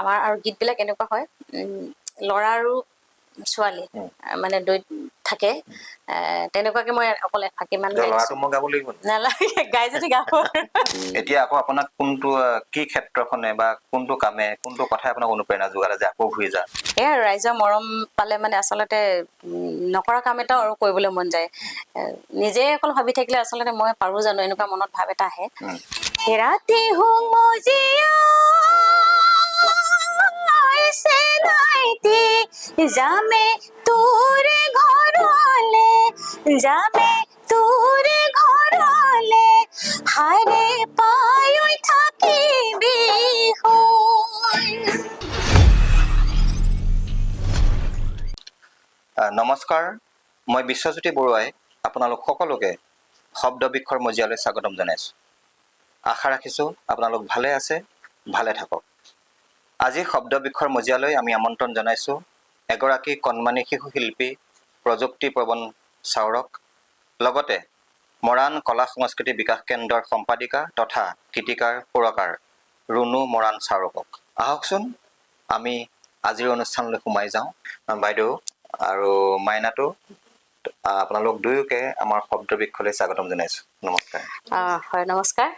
আমাৰ আৰু গীতবিলাক এনেকুৱা হয়, ল'ৰা আৰু ছোৱালী মানে দ্বৈত থাকে, তেনেকুৱাকে মই অকল এফাঁকিমান গাই ল'ৰাটো দিছোঁ। মই গাব লাগিব নেকি? নালাগে, গাই যদি গাব। এতিয়া আকৌ আপোনাক কোনটো কি ক্ষেত্ৰখনে বা কোনটো কামে, কোনটো কথাই আপোনাক অনুপ্ৰেৰণা যোগালে যে আকৌ ঘূৰি যা? এয়া আৰু ৰাইজৰ মৰম পালে মানে আচলতে নকৰা কাম এটাও আৰু কৰিবলৈ মন যায়। নিজে অকল ভাবি থাকিলে আচলতে মই পাৰো জানো, এনেকুৱা মনত ভাৱ এটা আহে। ৰাতি হুমজিয়া নাইতি যামে তোৰে ঘৰলে, যামে তোৰে ঘৰলে, হাৰে পাই থাকিবি হৈ। নমস্কাৰ, মই বিশ্বজ্যোতি বৰুৱাই আপোনালোক সকলোকে শব্দবৃক্ষৰ মজিয়ালৈ স্বাগতম জনাইছোঁ। আশা ৰাখিছোঁ আপোনালোক ভালে আছে, ভালে থাকক। আজি শব্দবৃক্ষৰ মজিয়ালৈ আমি আমন্ত্ৰণ জনাইছোঁ এগৰাকী কণমানি শিশু শিল্পী প্ৰযুক্তি প্ৰৱণ চাউৰক, লগতে মৰাণ কলা সংস্কৃতি বিকাশ কেন্দ্ৰৰ সম্পাদিকা তথা গীতিকাৰ সুৰকাৰ ৰুণু মৰাণ চাউৰকক। আহকচোন আমি আজিৰ অনুষ্ঠানলৈ সোমাই যাওঁ। বাইদেউ আৰু মাইনাটো, আপোনালোক দুয়োকে আমাৰ শব্দবৃক্ষলৈ স্বাগতম জনাইছোঁ। নমস্কাৰ। হয়, নমস্কাৰ।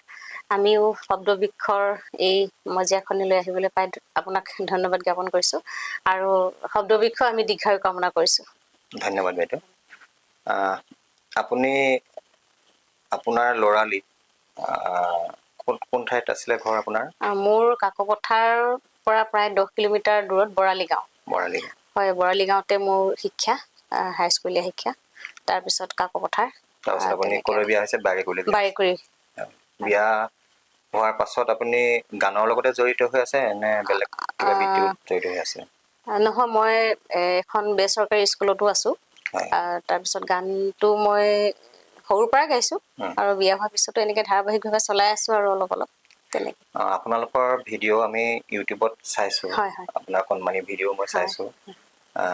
আমিও শব্দবৃক্ষৰ এই মজিয়াখনলৈ আহিবলৈ পাই আপোনাক ধন্যবাদ জ্ঞাপন কৰিছোঁ আৰু শব্দবৃক্ষ আমি দীৰ্ঘায়ু কামনা কৰিছোঁ। ধন্যবাদ বাইদেউ। আপুনি আপোনাৰ ল'ৰালি কোন ঠাইত আছিলে ঘৰ আপোনাৰ? মোৰ কাকপথাৰৰ পৰা প্ৰায় 10 কিলোমিটাৰ দূৰত বৰালি গাঁও। বৰালি। হয়, বৰালি গাঁৱতে মোৰ শিক্ষা, হাইস্কুলীয়া শিক্ষা, তাৰপিছত কাকপথাৰ। তাৰপিছত আপুনি তেনেকে। ক'লৈ বিয়া হৈছে? বাৰেকুৰি। বাৰেকুৰি। বিয়া হোৱাৰ পাছত আপুনি গানৰ লগতে জড়িত হৈ আছে নে বেলেগ কিবা বৃত্তিত জড়িত হৈ আছে? নহয়, মই এখন বেচৰকাৰী স্কুলতো আছোঁ। তাৰপিছত গানটো মই সৰুৰ পৰাই গাইছোঁ আৰু বিয়া হোৱাৰ পিছতো এনেকৈ ধাৰাবাহিকভাৱে চলাই আছোঁ আৰু অলপ অলপ তেনেকে। আপোনালোকৰ ভিডিঅ' আমি ইউটিউবত চাইছোঁ। হয়, হয়। আপোনাৰ কণমানি ভিডিঅ' মই চাইছোঁ।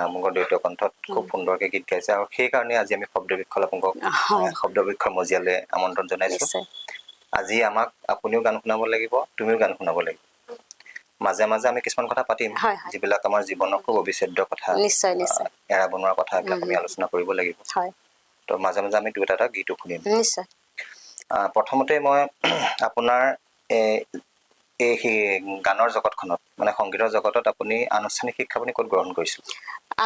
আপোনালোকৰ দ্বৈত কণ্ঠত খুব সুন্দৰকৈ গীত গাইছে আৰু সেইকাৰণে আজি আমি শব্দবৃক্ষলৈ আপোনালোকক শব্দবৃক্ষৰ মজিয়ালৈ আমন্ত্ৰণ জনাইছোঁ। নিশ্চয়। আজি আমাক আপুনিও গান শুনাব লাগিব, তুমিও গান শুনাব লাগিব। মাজে মাজে আমি কিছুমান কথা পাতিম, হয়, হয়। যিবিলাক আমাৰ জীৱনৰ খুব অবিচ্ছেদ্য কথা, নিশ্চয়, নিশ্চয়। এৰা বনোৱাৰ কথা, এইবিলাক আমি আলোচনা কৰিব লাগিব। তো মাজে মাজে আমি দুটা এটা গীতো শুনিম। নিশ্চয়। প্ৰথমতে মই আপোনাৰ এই সেই গানৰ জগতখনত, মানে সংগীতৰ জগতত আপুনি আনুষ্ঠানিক শিক্ষা আপুনি ক'ত গ্ৰহণ কৰিছিল?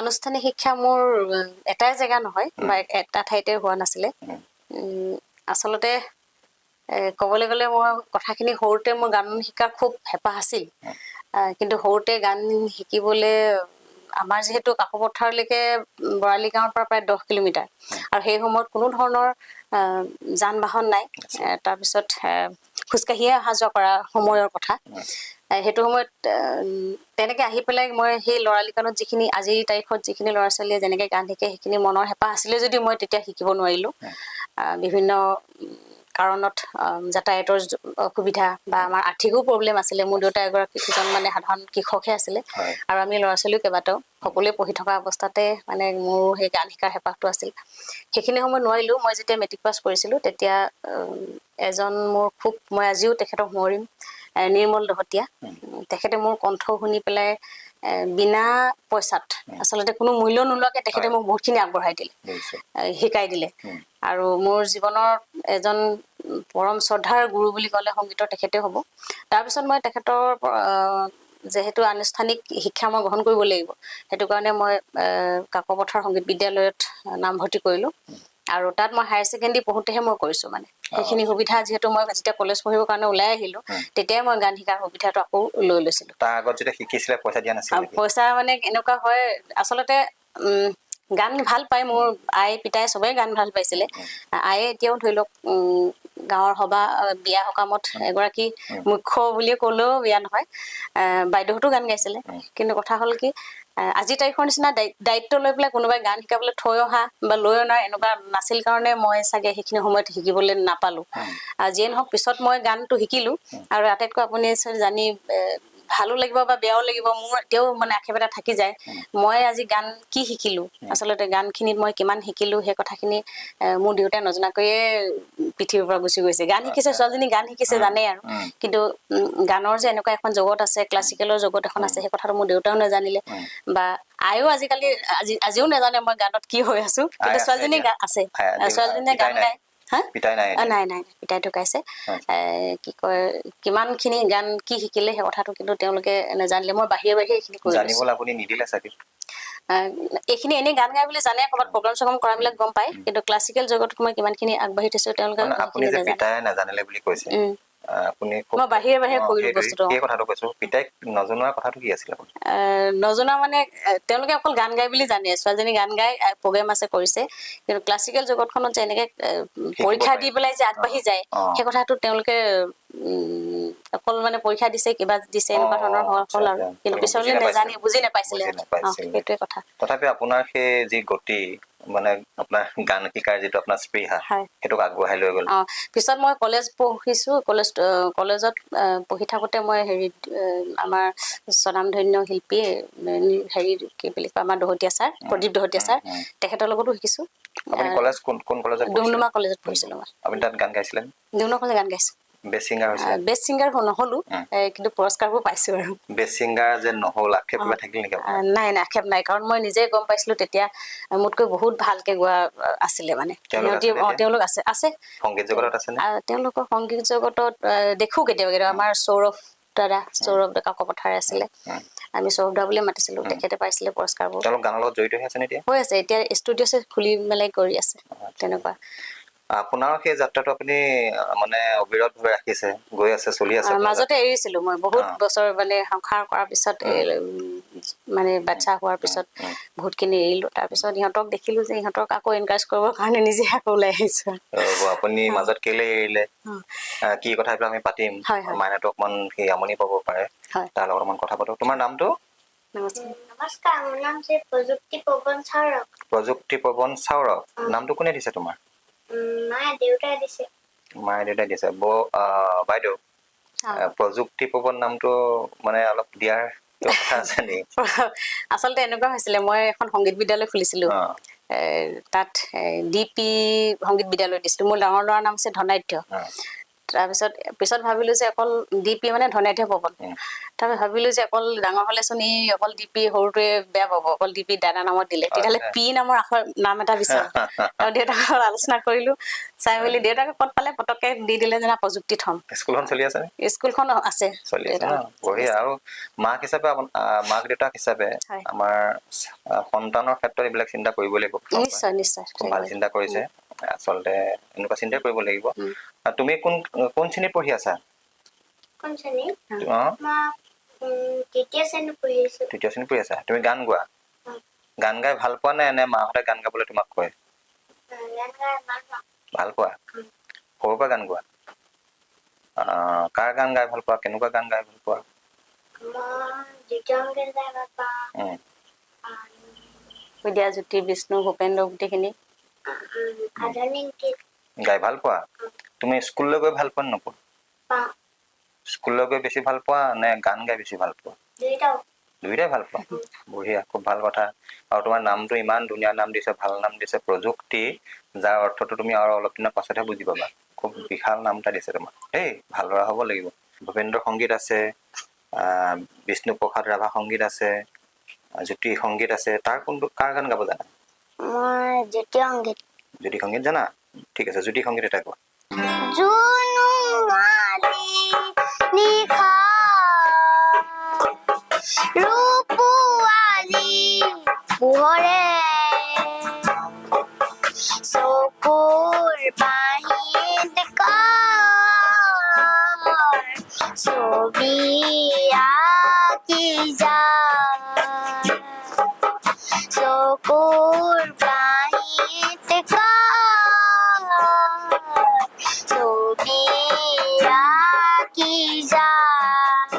আনুষ্ঠানিক শিক্ষা মোৰ এটাই জেগা নহয় বা এটা ঠাইতে হোৱা নাছিলে। আচলতে ক'বলৈ গ'লে মই কথাখিনি সৰুতে মোৰ গান শিকাৰ খুব হেঁপাহ আছিল। কিন্তু সৰুতে গান শিকিবলৈ আমাৰ যিহেতু কাকপথাৰলৈকে বৰালি গাঁৱৰ পৰা প্ৰায় 10 কিলোমিটাৰ আৰু সেই সময়ত কোনো ধৰণৰ যান বাহন নাই। তাৰপিছত খোজকাঢ়িয়ে অহা যোৱা কৰা সময়ৰ কথা। সেইটো সময়ত তেনেকে আহি পেলাই মই সেই ল'ৰালি কালত যিখিনি আজিৰ তাৰিখত যিখিনি ল'ৰা ছোৱালীয়ে যেনেকে গান শিকে সেইখিনি মনৰ হেঁপাহ আছিলে যদিও মই তেতিয়া শিকিব নোৱাৰিলোঁ। বিভিন্ন কাৰণত, যাতায়াতৰ অসুবিধা বা আমাৰ আৰ্থিকো প্ৰব্লেম আছিলে। মোৰ দেউতা এগৰাকী এজন মানে সাধাৰণ কৃষকহে আছিলে আৰু আমি ল'ৰা ছোৱালীও কেইবাটাও, সকলোৱে পঢ়ি থকা অৱস্থাতে মানে মোৰো সেই গান শিকাৰ হেঁপাহটো আছিল। সেইখিনি সময়ত নোৱাৰিলোঁ। মই যেতিয়া মেট্ৰিক পাছ কৰিছিলোঁ তেতিয়া এজন মোৰ খুব, মই আজিও তেখেতক সোঁৱৰিম, নিৰ্মল দহতীয়া, তেখেতে মোৰ কণ্ঠ শুনি পেলাই বিনা পইচাত, আচলতে কোনো মূল্য নোলোৱাকৈ তেখেতে মোক বহুতখিনি আগবঢ়াই দিলে, শিকাই দিলে। আৰু মোৰ জীৱনৰ এজন পৰম শ্ৰদ্ধাৰ গুৰু বুলি ক'লে সংগীতৰ তেখেতে হ'ব। তাৰপিছত মই তেখেতৰ যিহেতু আনুষ্ঠানিক শিক্ষা মই গ্ৰহণ কৰিব লাগিব, সেইটো কাৰণে মই কাকপথাৰ সংগীত বিদ্যালয়ত নামভৰ্তি কৰিলোঁ আৰু তাত মই হায়াৰ ছেকেণ্ডেৰী পঢ়োঁতেহে মই কৰিছোঁ। মানে সেইখিনি সুবিধা যিহেতু মই যেতিয়া কলেজ পঢ়িবৰ কাৰণে ওলাই আহিলোঁ তেতিয়াই মই গান শিকাৰ সুবিধাটো আকৌ লৈ লৈছিলোঁ। তাৰ আগত যেতিয়া শিকিছিলে পইচা দিয়া নাছিল নেকি? পইচা মানে এনেকুৱা হয়, আচলতে গান ভাল পায় মোৰ আই পিতাই চবেই গান ভাল পাইছিলে। আয়ে এতিয়াও ধৰি লওক গাঁৱৰ সভা বিয়া সকামত এগৰাকী মুখ্য বুলি ক'লেও বিয়া নহয়। বাইদেউহঁতো গান গাইছিলে। কিন্তু কথা হ'ল কি, আজিৰ তাৰিখৰ নিচিনা দায়িত্ব লৈ পেলাই কোনোবাই গান শিকাবলৈ থৈ অহা বা লৈ অনা এনেকুৱা নাছিল কাৰণে মই চাগে সেইখিনি সময়ত শিকিবলৈ নাপালোঁ। যিয়ে নহওক পিছত মই গানটো শিকিলোঁ আৰু আটাইতকৈ আপুনি জানি ভালো লাগিব বা বেয়াও লাগিব, মোৰ এতিয়াও মানে আক্ষেপ এটা থাকি যায়। মই আজি গান কি শিকিলো, আচলতে গানখিনিত মই কিমান শিকিলো, সেই কথাখিনি মোৰ দেউতাই নজনাকৈয়ে পৃথিৱীৰ পৰা গুচি গৈছে। গান শিকিছে, ছোৱালীজনী গান শিকিছে জানেই আৰু, কিন্তু গানৰ যে এনেকুৱা এখন জগত আছে, ক্লাছিকেলৰ জগত এখন আছে, সেই কথাটো মোৰ দেউতাও নাজানিলে বা আয়ো আজিকালি আজিও নাজানে মই গানত কি হৈ আছো। কিন্তু আছে ছোৱালীজনী এতিয়া? আছে, আই, ছোৱালীজনীয়ে পিতাই গান নাই? গায়। হা? পিতাই নাই এতিয়া? নাই নাই, পিতাই ঢুকাইছে। কি কয়, কিমানখিনি গান কি শিকিলে সেই কথাটো কিন্তু তেওঁলোকে নাজানিলে। মই বাহিৰে বাহিৰে এইখিনি কৰি লৈছো। জানিবলৈ আপুনি নিদিলে চাগে। এইখিনি এনেই গান গাই বুলি জানে, ক'ৰবাত প্ৰগ্ৰাম চগ্ৰাম কৰাবিলাক গম পায়, কিন্তু ক্লাছিকেল জগতত মই কিমানখিনি আগবাঢ়ি থৈছো তেওঁলোকে মানে আপুনি সেইখিনি যে নাজানে। পিতাই নাজানিলে বুলি কৈছে, আপুনি খুব মই বাহিৰে বাহিৰে কৰিলো সেইটোৱেই, বস্তুটো। সেই কথাটো কৈছো, পিতাইক নজনোৱাৰ কথাটো কি আছিল আপুনি? নজনা মানে তেওঁলোকে অকল গান গাই বুলি জানে, ছোৱালীজনী গান গাই, প্ৰগ্ৰেম আছে কৰিছে, কিন্তু ক্লাছিকেল জগতখনত যে এনেকে পৰীক্ষা পাৰি। দি পেলাই যে আগবাঢ়ি যায়, সেই কথাটো তেওঁলোকে অকল মানে পৰীক্ষা দিছে, কিবা দিছে, এনেকুৱা ধৰণৰ হ'ল আৰু। কিন্তু তেওঁলোকে পিছলৈ বুজি নাপাইছিলে। নাজানি, বুজি নাপাইছিলে। বুজি নাপাইছিলে। সেইটোৱে কথা। তথাপি আপোনাৰ সেই যি গতি, মানে আপোনাৰ গান শিকাৰ যিটো আপোনাৰ স্পৃহা, সেইটোক আগবঢ়াই লৈ গ'ল। পিছত মই কলেজ পঢ়িছো। কলেজত পঢ়ি থাকোঁতে মই হেৰিত, আমাৰ স্বনামধন্য শিল্পী, হেৰি কি বুলি কয়, আমাৰ দহতীয়া ছাৰ, প্ৰদীপ দহতীয়া ছাৰ, তেখেতৰ লগতো শিকিছো। আপুনি কলেজ কোন কলেজত পঢ়িছিলে? ডুমডুমা কলেজত পঢ়িছিলো মই। আপুনি তাত গান গাইছিলে? ডুমডুমা কলেজত গান গাইছো। বেষ্ট ছিংগাৰ হৈছিলে? বেষ্ট ছিংগাৰ নহ'লো, কিন্তু পুৰস্কাৰবোৰ পাইছো আৰু। বেষ্ট ছিংগাৰ যে নহ'ল, আক্ষেপ কিবা থাকিল নেকি আপোনাৰ? নাই নাই, আক্ষেপ নাই, কাৰণ মই নিজে গম পাইছিলো তেতিয়া মোতকৈ বহুত ভালকে গোৱা আছিলে মানে। তেওঁলোক সিহঁতি আছে নে এতিয়া? তেওঁলোক আছে, আছে। সংগীত জগতত আছে নে? তেওঁলোকৰ সংগীত জগতত দেখো কেতিয়াবা কেতিয়াবা। আমাৰ সৌৰভ দাদা, সৌৰভ ডেকা কাকপথাৰ আছিলে, আমি সৌৰভ দা বুলিয়ে মাতিছিলো, তেখেতে পাইছিলে পুৰস্কাৰবোৰ। তেওঁলোক গানৰ লগত জড়িত হৈ আছে নে এতিয়া? হৈ আছে, এতিয়া ষ্টুডিঅ' খুলি মেলাই কৰি আছে তেনেকুৱা। আপোনাৰ সেই যাত্ৰাটো আপুনি মানে অবিৰতভাৱে ৰাখিছে, গৈ আছে, চলি আছে আপোনাৰ মাজতে এৰিছিলো মই বহুত বছৰ, মানে সংসাৰ কৰাৰ পিছত, মানে বাচ্ছা হোৱাৰ পিছত বহুতখিনি এৰিলো। তাৰপিছত ইহঁতক দেখিলো যে ইহঁতক আকৌ এনকাৰেজ কৰিবৰ কাৰণে নিজে আকৌ ওলাই আহিছো। ৰ'ব, আপুনি মাজত কেলে এৰিলে, কি কথা, এইবিলাক আমি পাতিম। হয়, হয়। মাইনাটো অকমান সি আমনি পাব পাৰে, তাৰ লগত অকমান কথা পাতো। তোমাৰ নামটো? নমস্কাৰ। নমস্কাৰ, মোৰ নাম শ্ৰী প্ৰযুক্তি পৱন চাউৰক। প্ৰযুক্তি পৱন চাউৰক, নামটো কোনে দিছে তোমাৰ? মায়ে দেউতাই দিছে। মায়ে দেউতাই দিছে। বৌ, বাইদেউ, প্ৰযুক্তি পৱন নামটো মানে অলপ দিয়াৰ কিবা কথা আছে নেকি? আচলতে এনেকুৱা হৈছিলে, মই এখন সংগীত বিদ্যালয় খুলিছিলো। তাত ডি পি সংগীত বিদ্যালয় দিছিলো। মোৰ ডাঙৰ ল'ৰাৰ নাম আছে ধনাঢ্য। তাৰপিছত পিছত ভাবিলো যে অকল ডি পি মানে ধনাঢ্য পৱন। তাৰপিছত ভাবিলো যে অকল ডাঙৰ হ'লেচোন ই অকল ডি পি, সৰুটোৱে বেয়া পাব, অকল ডি পি দাদা নামত দিলে, তেতিয়াহ'লে পি নামৰ আখৰ নাম এটা বিচাৰো। আৰু দেউতাকৰ লগত আলোচনা কৰিলো, চাই মেলি দেউতাকে ক'ত পালে পটককে দি দিলে যেনে প্ৰযুক্তি থম। স্কুলখন চলি আছে নে? স্কুলখন আছে। চলি আছে দেউতা। ন, বঢ়িয়া। আৰু মাক হিচাপে মাক দেউতাক হিচাপে আমাৰ সন্তানৰ ক্ষেত্ৰত এইবিলাক চিন্তা কৰিব লাগিব। নিশ্চয় নিশ্চয়। খুব ভাল চিন্তা কৰিছে, আচলতে এনেকুৱা চিন্তাই কৰিব লাগিব। তুমি কোন কোন শ্ৰেণীত পঢ়ি আছা? কোন শ্ৰেণী? মই তৃতীয় শ্ৰেণীত পঢ়ি আছো। তৃতীয় শ্ৰেণীত পঢ়ি আছা। তুমি গান গোৱা? গান গাই ভাল পোৱা নে নে মাহঁতে গান গাবলৈ তোমাক কয়? গান গাই ভাল পাওঁ। ভাল পোৱা? সৰুৰ পৰা গান গোৱা? কাৰ গান গাই ভাল পোৱা, কেনেকুৱা গান গাই ভাল পোৱা? মই জ্যোতি সংগীত গাই ভাল পাওঁ। বিদ্যা জ্যোতি, বিষ্ণু, ভূপেন্দ্ৰ গোটেইখিনি। আধুনিক গীত গাই ভাল পোৱা। তুমি স্কুললৈ গৈ ভাল পোৱা নে নোপোৱা? পাওঁ। স্কুললৈ গৈ বেছি ভাল পোৱা নে গান গাই বেছি ভাল পোৱা? দুইটাও। দুয়োটাই ভাল পোৱা, বঢ়িয়া, খুব ভাল কথা। আৰু তোমাৰ নামটো ইমান ধুনীয়া নাম দিছে, ভাল নাম দিছে, প্ৰযুক্তি, যাৰ অৰ্থটো তুমি আৰু অলপ দিনৰ পাছতহে বুজি পাবা। খুব বিশাল নাম এটা দিছে তোমাক দেই, ভাল ল'ৰা হ'ব লাগিব। ভূপেন্দ্ৰ সংগীত আছে, বিষ্ণুপ্ৰসাদ ৰাভা সংগীত আছে, জ্যোতি সংগীত আছে, তাৰ কোনটো কাৰ গান গাব জানা? মই জ্যোতি সংগীত। জ্যোতি সংগীত জানা? ঠিক আছে, জ্যোতি সংগীত এটা কোৱা। জোনোৱালি নিশা ৰূপোৱালি পোহৰে চকুৰ বাহিত কাৰ ছবি আঁকি যায়, চকুৰ বাহিত কাৰ ছবি আঁকি যায়,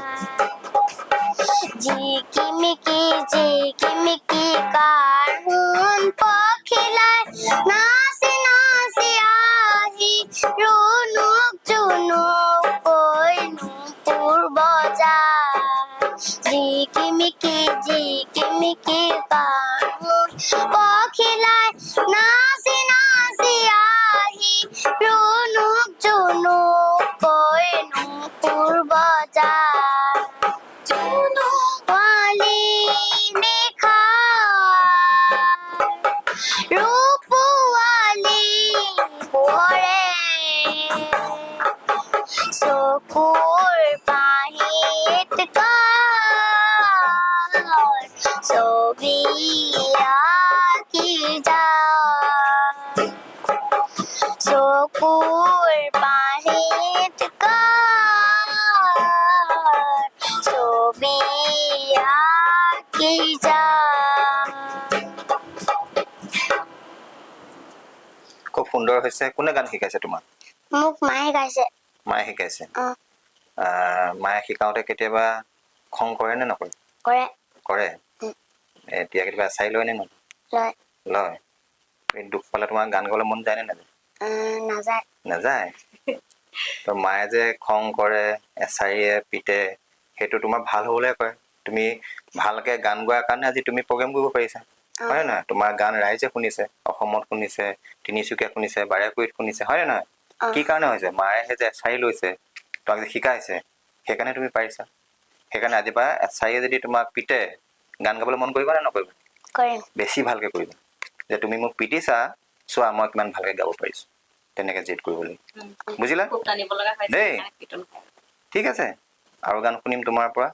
জিকিমিকি জিকিমিকি কাৰহুন পখিলাই নাচি নাচি আহি ৰুণুক জুনুক কৈ নুপুৰ বজায়। জিকিমিকি জিকিমিকি কাহোন পখিলাই নাচি নাচি আহি ৰুণুক জুনুক কৈ নুপুৰ বজাৰ জোনোৱালি নিশা ৰূপোৱালি পোহৰে চকুৰ পাহিত কাৰ ছবি আঁকি যায় চকুৰ পাহিত কাৰ ছবি আঁকি যায়। খুব সুন্দৰ হৈছে। কোনে গান শিকাইছে তোমাক? মোক মায়ে গাইছে। মায়ে শিকাইছে? অ। মায়ে শিকাওঁতে কেতিয়াবা খং কৰে নে নকৰে? কৰে। কৰে? উম। এতিয়া কেতিয়াবা এচাৰি লয় নে নলয়? লয়। লয়। তুমি দুখ পালে তোমাৰ গান গাবলৈ মন যায় নে নাযায়? নাযায়। নাযায়। তো মায়ে যে খং কৰে, এচাৰিয়ে পিতে, সেইটো তোমাৰ ভাল হ'বলৈ কয়। তুমি ভালকে গান গোৱাৰ কাৰণে আজি তুমি প্ৰগ্ৰেম কৰিব পাৰিছা, হয় নে নহয়? তোমাৰ গান ৰাইজে শুনিছে, অসমত শুনিছে, তিনিচুকীয়াত শুনিছে, বাৰেকুৰিত শুনিছে, হয় নে নহয়? অ। কি কাৰণে হৈছে? মায়ে সেই যে এচাৰি লৈছে, তোমাক যে শিকাইছে, সেইকাৰণে তুমি পাৰিছা। সেইকাৰণে আজিৰ পৰা এচাৰিয়ে যদি তোমাক পিতে, গান গাবলৈ মন কৰিবা নে নকৰিবা? কৰিম। বেছি ভালকে কৰিবা, যে তুমি মোক পিটিছা, চোৱা মই কিমান ভালকে গাব পাৰিছো। তেনেকে জেদ কৰিব লাগিব, বুজিলা? খুব টানিব লগা হৈছে দেই। সেইকাৰণে কীৰ্তন খায়। ঠিক আছে, আৰু গান শুনিম তোমাৰ পৰা।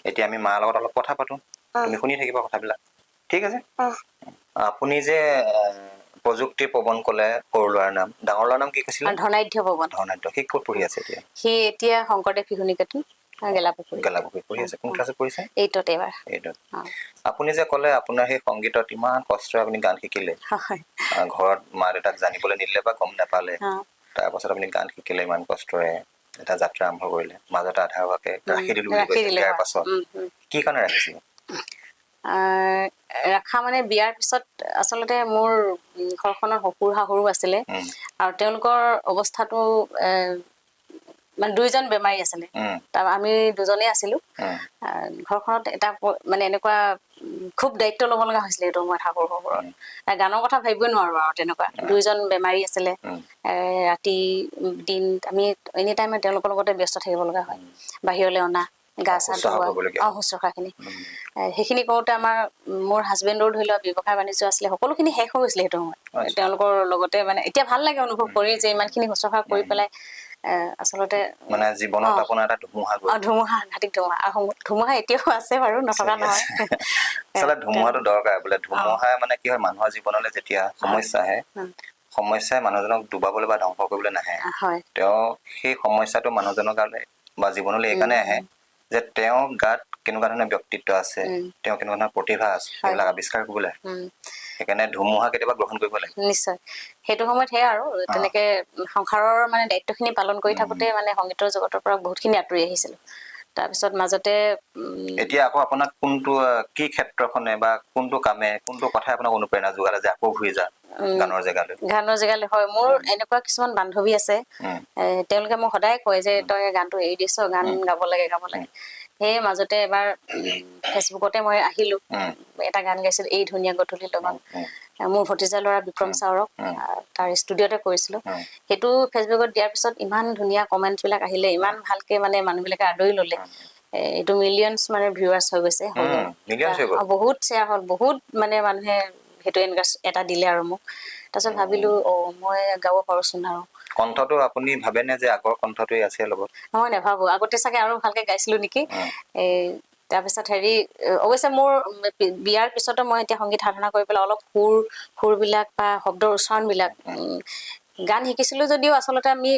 এতিয়া আমি মাৰ লগত অলপ কথা পাতো। অ। তুমি শুনি থাকিবা কথাবিলাক, ঠিক আছে? অ। আপুনি যে প্ৰযুক্তি পৱন ক'লে সৰু ল'ৰাৰ নাম, ডাঙৰ ল'ৰাৰ নাম কি কৈছিলে? আৰু ধনাঢ্য পৱন। ধৰ্ণাঢ্য। সি ক'ত পঢ়ি আছে এতিয়া? সি এতিয়া শংকৰদেৱ শিশু নিকেতন, গেলাপুখুৰী। গেলাপুখুৰীত পঢ়ি আছে। কোন ক্লাছত পঢ়িছে? এইটত এইবাৰ। এইটো। অ। আপুনি যে ক'লে আপোনাৰ সেই সংগীতত ইমান কষ্টৰে আপুনি গান শিকিলে, হয়। ঘৰত মা দেউতাক জানিবলৈ নিদিলে বা গম নাপালে, অ। তাৰপাছত আপুনি গান শিকিলে ইমান কষ্টৰে, এটা যাত্ৰা আৰম্ভ কৰিলে, মাজতে আধা হোৱাকে ৰাখি দিলো বুলি ৰাখি কৈছে দিলে বিয়াৰ হয়। পাছত। উম, উম। কি কাৰণে ৰাখিছিলে? ৰাখা মানে বিয়াৰ পিছত আচলতে মোৰ ঘৰখনৰ শহুৰ শাহুৰো আছিলে আৰু তেওঁলোকৰ অৱস্থাটো মানে দুইজন বেমাৰী আছিলে। তাৰ আমি দুজনেই আছিলো। ঘৰখনত এটা মানে এনেকুৱা খুব দায়িত্ব ল'ব লগা হৈছিলে এইটো সময়ত শাহুৰ শহুৰৰ। গানৰ কথা ভাবিবই নোৱাৰো আৰু তেনেকুৱা দুইজন বেমাৰী আছিলে। ৰাতি দিন আমি এনি টাইম তেওঁলোকৰ লগতে ব্যস্ত থাকিব লগা হয়, বাহিৰলৈ অনা, গা চা শুশ্ৰূষা ধোৱা, কৰিবলগীয়া। অ, শুশ্ৰূষাখিনি। সেইখিনি কৰোঁতে আমাৰ মোৰ হাজবেণ্ডৰো ধৰি লোৱা ব্যৱসায় বাণিজ্য আছিলে, সকলোখিনি শেষ হৈ গৈছিলে সেইটো সময়ত। তেওঁলোকৰ লগতে মানে এতিয়া ভাল লাগে অনুভৱ কৰি যে ইমানখিনি শুশ্ৰূষা কৰি পেলাই আচলতে মানে জীৱনত অ। আপোনাৰ এটা ধুমুহা গ'ল। অ, ধুমুহা, সাংঘাতিক ধুমুহা। আৰু ধুমুহা এতিয়াও আছে বাৰু, নথকা নহয়। আচলতে ধুমুহাটো দৰকাৰ বোলে। ধুমুহা মানে কি হয়, মানুহৰ জীৱনলৈ যেতিয়া সমস্যা আহে, সমস্যাই মানুহজনক ডুবাবলৈ বা ধ্বংস কৰিবলৈ নাহে। হয়। তেওঁ সেই সমস্যাটো মানুহজনৰ গালৈ বা জীৱনলৈ এইকাৰণে আহে যে তেওঁৰ গাত কেনেকুৱা ধৰণৰ ব্যক্তিত্ব আছে, তেওঁ কেনেকুৱা ধৰণৰ প্ৰতিভা আছে, সেইবিলাক আৱিষ্কাৰ কৰিবলৈ আহে। সেইকাৰণে ধুমুহা কেতিয়াবা গ্ৰহণ কৰিব লাগে। নিশ্চয়। সেইটো সময়ত সেয়া আৰু তেনেকে সংসাৰৰ মানে দায়িত্বখিনি পালন কৰি থাকোঁতে মানে সংগীতৰ জগতৰ পৰা বহুতখিনি আঁতৰি আহিছিলো। তাৰপিছত মাজতে এতিয়া আকৌ আপোনাক কোনটো কি ক্ষেত্ৰখনে বা কোনটো কামে, কোনটো কথাই আপোনাক অনুপ্ৰেৰণা যোগালে যে আকৌ ঘূৰি যা গানৰ জেগালৈ? গানৰ জেগালৈ, হয়। মোৰ এনেকুৱা কিছুমান বান্ধৱী আছে, তেওঁলোকে মোক সদায় কয় যে তই গানটো এৰি দিছ, গান গাব লাগে, গাব লাগে। সেয়ে মাজতে এবাৰ ফেচবুকতে মই আহিলো, এটা গান গাইছিলো, এই ধুনীয়া গধূলি লগন। মোৰ ভতিজা ল'ৰা বিক্ৰম চাউৰক, তাৰ ষ্টুডিঅ'তে কৰিছিলো। সেইটো ফেচবুকত দিয়াৰ পিছত ইমান ধুনীয়া কমেণ্টছ বিলাক আহিলে, ইমান ভালকে মানে মানুহবিলাকে আদৰি ল'লে। এইটো মিলিয়নছ মানে ভিউৱাৰ্ছ হৈ গৈছে। millions হৈ গ'ল। বহুত শ্বেয়াৰ হ'ল, বহুত মানে মানুহে সেইটো এনকাৰেজ এটা দিলে আৰু মোক। তাৰপিছত ভাবিলো, অ, মই গাব পাৰোচোন আৰু। কণ্ঠটো আপুনি ভাবেনে যে আগৰ কণ্ঠটোৱে আছে লগত? মই নাভাবো, আগতে চাগে আৰু ভালকে গাইছিলো নেকি। এই তাৰপিছত হেৰি, অৱশ্যে মোৰ বিয়াৰ পিছতো মই এতিয়া সংগীত সাধনা কৰি পেলাই অলপ সুৰবিলাক বা শব্দৰ উচ্চাৰণবিলাক, গান শিকিছিলো যদিও আচলতে আমি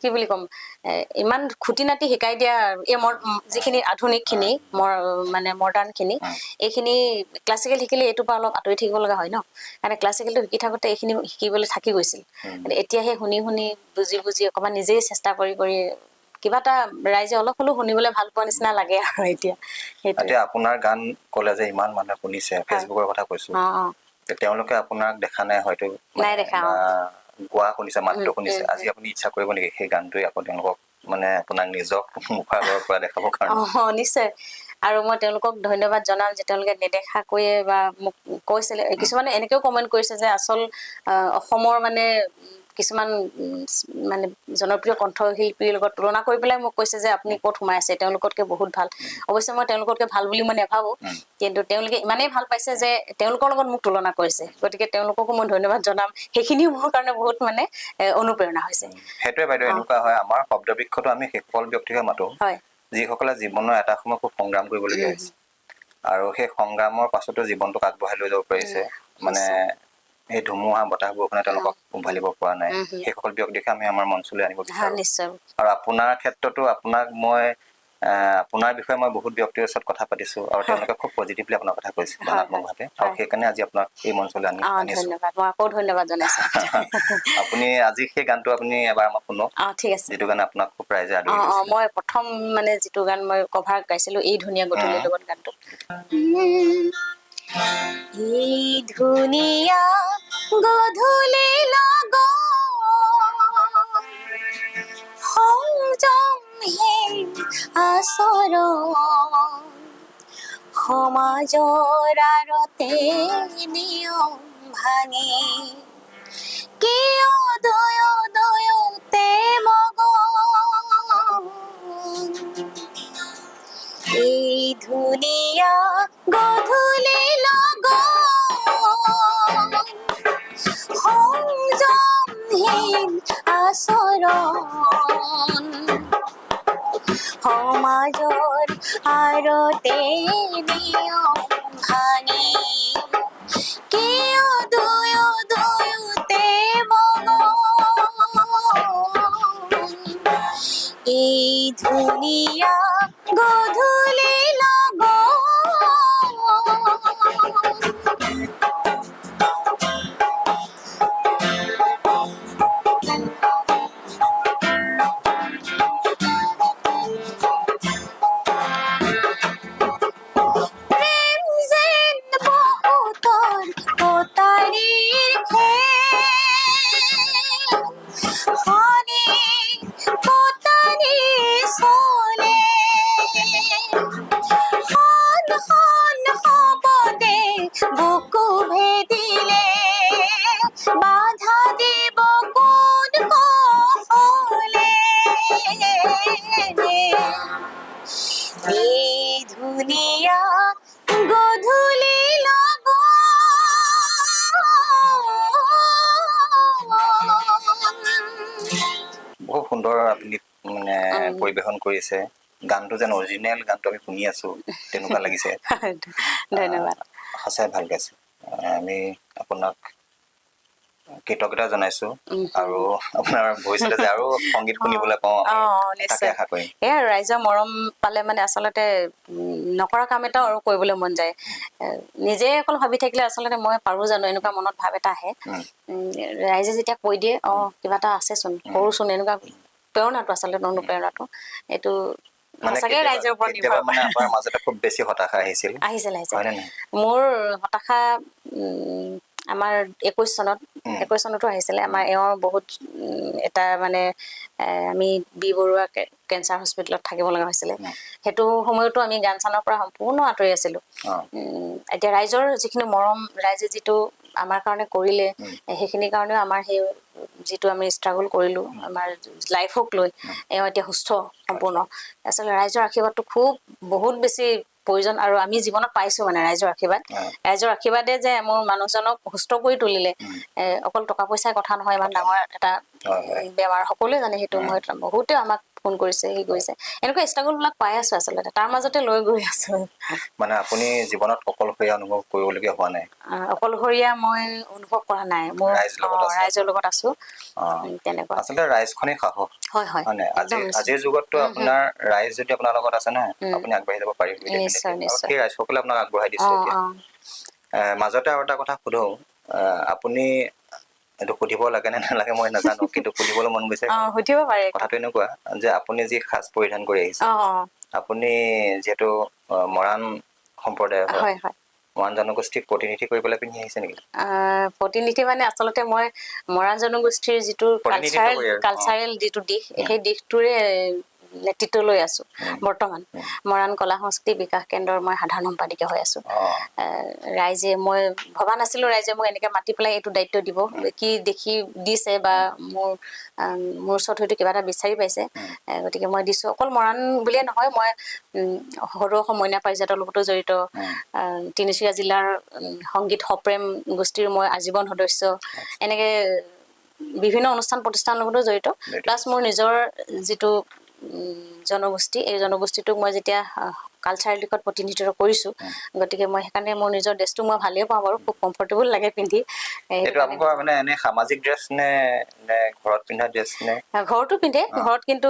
কি বুলি ক'ম, ইমান খুটি নাটি শিকাই দিয়া এই যিখিনি আধুনিকখিনি, মানে মডাৰ্ণখিনি, এইখিনি ক্লাছিকেল শিকিলে এইটোৰ পৰা অলপ আঁতৰি থাকিব লগা হয় ন। কাৰণে ক্লাছিকেলটো শিকি থাকোঁতে এইখিনি শিকিবলৈ থাকি গৈছিল। এতিয়া সেই শুনি শুনি বুজি বুজি অকণমান নিজেই চেষ্টা কৰি কৰি কিবা এটা ৰাইজে অলপ হ'লেও শুনিবলৈ ভাল পোৱা নিচিনা লাগে আৰু এতিয়া সেইটোৱে। এতিয়া আপোনাৰ গান ক'লে যে ইমান মানুহে শুনিছে, ফেচবুকৰ কথা কৈছো, অ, অ। তেওঁলোকে আপোনাক দেখা নাই হয়তো, নাই দেখা, অ। বা গোৱা শুনিছে, মাতটো শুনিছে। আজি আপুনি ইচ্ছা কৰিব নেকি সেই গানটোৱে আকৌ তেওঁলোকক মানে আপোনাক নিজক মুখৰ আগৰ পৰা দেখাবৰ কাৰণে। অ, নিশ্চয়। আৰু মই তেওঁলোকক ধন্যবাদ জনাম যে তেওঁলোকে নেদেখাকৈয়ে বা মোক কৈছিলে। কিছুমানে এনেকেও কমেণ্ট কৰিছে যে আচল অসমৰ মানে কিছুমান মানে জনপ্ৰিয় কণ্ঠশিল্পীৰ লগত তুলনা কৰি পেলাই মোক কৈছে যে আপুনি ক'ত সোমাই আছে, তেওঁলোকতকৈ বহুত ভাল। অৱশ্যে মই তেওঁলোকতকৈ ভাল বুলি মই নাভাবোঁ, কিন্তু তেওঁলোকে ইমানেই ভাল পাইছে যে তেওঁলোকৰ লগত মোক তুলনা কৰিছে। গতিকে তেওঁলোককো মই ধন্যবাদ জনাম। সেইখিনিও মোৰ কাৰণে বহুত মানে অনুপ্ৰেৰণা হৈছে। সেইটোৱে বাইদেউ, এনেকুৱা হয় আমাৰ শব্দবৃক্ষটো আমি সেইসকল ব্যক্তিকে মাতো যিসকলে জীৱনৰ এটা সময় খুব সংগ্ৰাম কৰিবলগীয়া হৈছে আৰু সেই সংগ্ৰামৰ পাছতো জীৱনটোক আগবঢ়াই লৈ যাব পাৰিছে। মানে সেই ধুমুহা বতাহ বৰষুণে তেওঁলোকক উভালিব পৰা নাই। সেইসকল ব্যক্তিকে আমি আমাৰ মঞ্চলৈ আনিব বিচাৰো। আৰু আপোনাৰ ক্ষেত্ৰতো আপোনাক মই আপোনাৰ বিষয়ে মই বহুত ব্যক্তিৰ ওচৰত কথা পাতিছো আৰু তেওঁলোকে খুব পজিটিভলি আপোনাৰ কথা কৈছে, ধনাত্মকভাৱে, আৰু সেইকাৰণে আজি আপোনাক এই মঞ্চলৈ আনিছো। ধন্যবাদ, মই আকৌ ধন্যবাদ জনাইছো। আপুনি আজি সেই গানটো আপুনি এবাৰ আমাক শুনক। অ, ঠিক আছে। যিটো গান আপোনাক খুব ৰাইজে আদৰি অ লৈছিলে। মই প্ৰথম মানে যিটো গান মই কভাৰ গাইছিলো, এই ধুনীয়া গধূলিৰ লগত গানটো। এই ধুনীয়া গধূলি লগত সংযমহীন আচৰণ, সমাজৰ আঁৰতে নিয়ম ভাঙি কিয় দুয়ো দুয়োতে মগন। এই ধুনীয়া গধূলি লগত সংযমহীন আচৰণ, সমাজৰ আঁৰতে নিয়ম ভাঙি কিয় দুয়ো দুয়োতে মগন। এই ধুনীয়া গধূলি লগত। প্ৰেম যেন বহুতৰ কটাৰীৰ খেল, হানি কটাৰী চলে, খন খন শবদে বুকু ভেদিলে বাধা দিব কোন কৌশলে। এই ধুনীয়া গধূলি লগত। বহুত সুন্দৰ আপুনি মানে পৰিৱেশন কৰিছে। গানটো যেন অৰিজিনেল গানটো আমি শুনি আছো তেনেকুৱা লাগিছে। ধন্যবাদ। সঁচাই ভাল গাইছে। আমি আপোনাক কৃতজ্ঞতা জনাইছো আৰু আপোনাৰ ভৱিষ্যতে যে আৰু সংগীত শুনিবলৈ পাওঁ আমি, তাকে নিশ্চয়। আশা কৰিম। এয়া আৰু ৰাইজৰ মৰম পালে মানে আচলতে নকৰা কাম এটাও আৰু কৰিবলৈ মন যায়। নিজে অকল ভাবি থাকিলে আচলতে মই পাৰো জানো, এনেকুৱা মনত ভাৱ এটা আহে। ৰাইজে যেতিয়া কৈ দিয়ে, অ কিবা এটা আছেচোন, কৰোচোন, এনেকুৱা প্ৰেৰণাটো আচলতে অনুপ্ৰেৰণাটো এইটো মানে সঁচাকে ৰাইজৰ ওপৰত কেতিয়াবা নিৰ্ভৰ মানে আপোনাৰ মাজতে খুব বেছি হতাশা আহিছিল? আহিছিল, আহিছিল। হয়নে নহয়? মোৰ হতাশা আমাৰ 21 চনত, 21 চনতো আহিছিলে। আমাৰ এওঁৰ বহুত এটা মানে আমি বি বৰুৱা কেঞ্চাৰ হস্পিটেলত থাকিব লগা হৈছিলে। সেইটো সময়তো আমি গান চানৰ পৰা সম্পূৰ্ণ আঁতৰি আছিলো। এতিয়া ৰাইজৰ যিখিনি মৰম, ৰাইজে যিটো আমাৰ কাৰণে কৰিলে, সেইখিনিৰ কাৰণেও আমাৰ সেই যিটো আমি ষ্ট্ৰাগল কৰিলো আমাৰ লাইফক লৈ, এওঁ এতিয়া সুস্থ সম্পূৰ্ণ। আচলতে ৰাইজৰ আশীৰ্বাদটো খুব বহুত বেছি প্ৰয়োজন আৰু আমি জীৱনত পাইছো মানে ৰাইজৰ আশীৰ্বাদ। ৰাইজৰ আশীৰ্বাদে যে মোৰ মানুহজনক সুস্থ কৰি তুলিলে, অকল টকা পইচাৰ কথা নহয়, ইমান ডাঙৰ এটা হয়, হয়। বেমাৰ সকলোৱে জানে সেইটো। মই বহুতে আমাক ফোন কৰিছে, হেৰি কৰিছে, এনেকুৱা ষ্ট্ৰাগল বিলাক পাই আছো আচলতে, তাৰ মাজতে লৈ গৈ আছো। মানে আপুনি জীৱনত অকলশৰীয়া অনুভৱ কৰিবলগীয়া হোৱা নাই? অকলশৰীয়া মই অনুভৱ কৰা নাই। মোৰ ৰাইজৰ লগত আছে। ৰাইজৰ লগত আছো। তেনেকুৱা। আচলতে ৰাইজখনেই সাহস। হয়, হয়। হয় নাই? একদম নিশ্চয়। আজিৰ যুগততো আপোনাৰ ৰাইজ যদি আপোনাৰ লগত আছে নহয়, আপুনি আগবাঢ়ি যাব পাৰিব definitely। আৰু নিশ্চয়। সেই ৰাইজসকলে আপোনাক আগবঢ়াই দিছে এতিয়া। মাজতে আৰু এটা কথা সোধো, আপুনি এইটো সুধিব লাগে নে নালাগে মই নাজানো, কিন্তু সুধিবলৈ মন গৈছে। সুধিব পাৰে। কথাটো এনেকুৱা যে আপুনি যি সাজ পৰিধান কৰি আহিছে, আপুনি যিহেতু মৰাণ সম্প্ৰদায়ৰ হয়, হয়, হয়। মৰাণ জনগোষ্ঠীক প্ৰতিনিধি কৰি পেলাই পিন্ধি আহিছে নেকি? প্ৰতিনিধি মানে আচলতে মই মৰাণ জনগোষ্ঠীৰ যিটো প্ৰতিনিধিত্ব কালচাৰেল কৰি আৰু, অ। কালচাৰেল যিটো দিশ, সেই দিশটোৰে নেতৃত্ব লৈ আছো। বৰ্তমান মৰাণ কলা সংস্কৃতি বিকাশ কেন্দ্ৰৰ মই সাধাৰণ সম্পাদিকা হৈ আছো। ৰাইজে, মই ভবা নাছিলো ৰাইজে মোক এনেকে মাতি পেলাই এইটো দায়িত্ব দিব। কি দেখি দিছে বা মোৰ ওচৰত হয়তো কিবা এটা বিচাৰি পাইছে, গতিকে মই দিছো। অকল মৰাণ বুলিয়ে নহয়, মই সদৌ অসম মইনা পাৰিজাতৰ লগতো জড়িত। তিনিচুকীয়া জিলাৰ সংগীত সপ্ৰেম গোষ্ঠীৰ মই আজীৱন সদস্য। এনেকে বিভিন্ন অনুষ্ঠান প্ৰতিষ্ঠানৰ লগতো জড়িত। জড়িত। প্লাছ মোৰ নিজৰ যিটো জনগোষ্ঠী, এই জনগোষ্ঠীটোক মই যেতিয়া কালচাৰেল দিশত প্ৰতিনিধিত্ব কৰিছোঁ, গতিকে মই সেইকাৰণে মোৰ নিজৰ ড্ৰেছটো মই ভালেই পাওঁ বাৰু, খুব কমফৰ্টেবল লাগে পিন্ধি। সেইটো এইটো কাৰণে আপোনালোকৰ মানে এনে সামাজিক ড্ৰেছ নে নে ঘৰত পিন্ধা ড্ৰেছ নে? ঘৰতো পিন্ধে। ঘৰত কিন্তু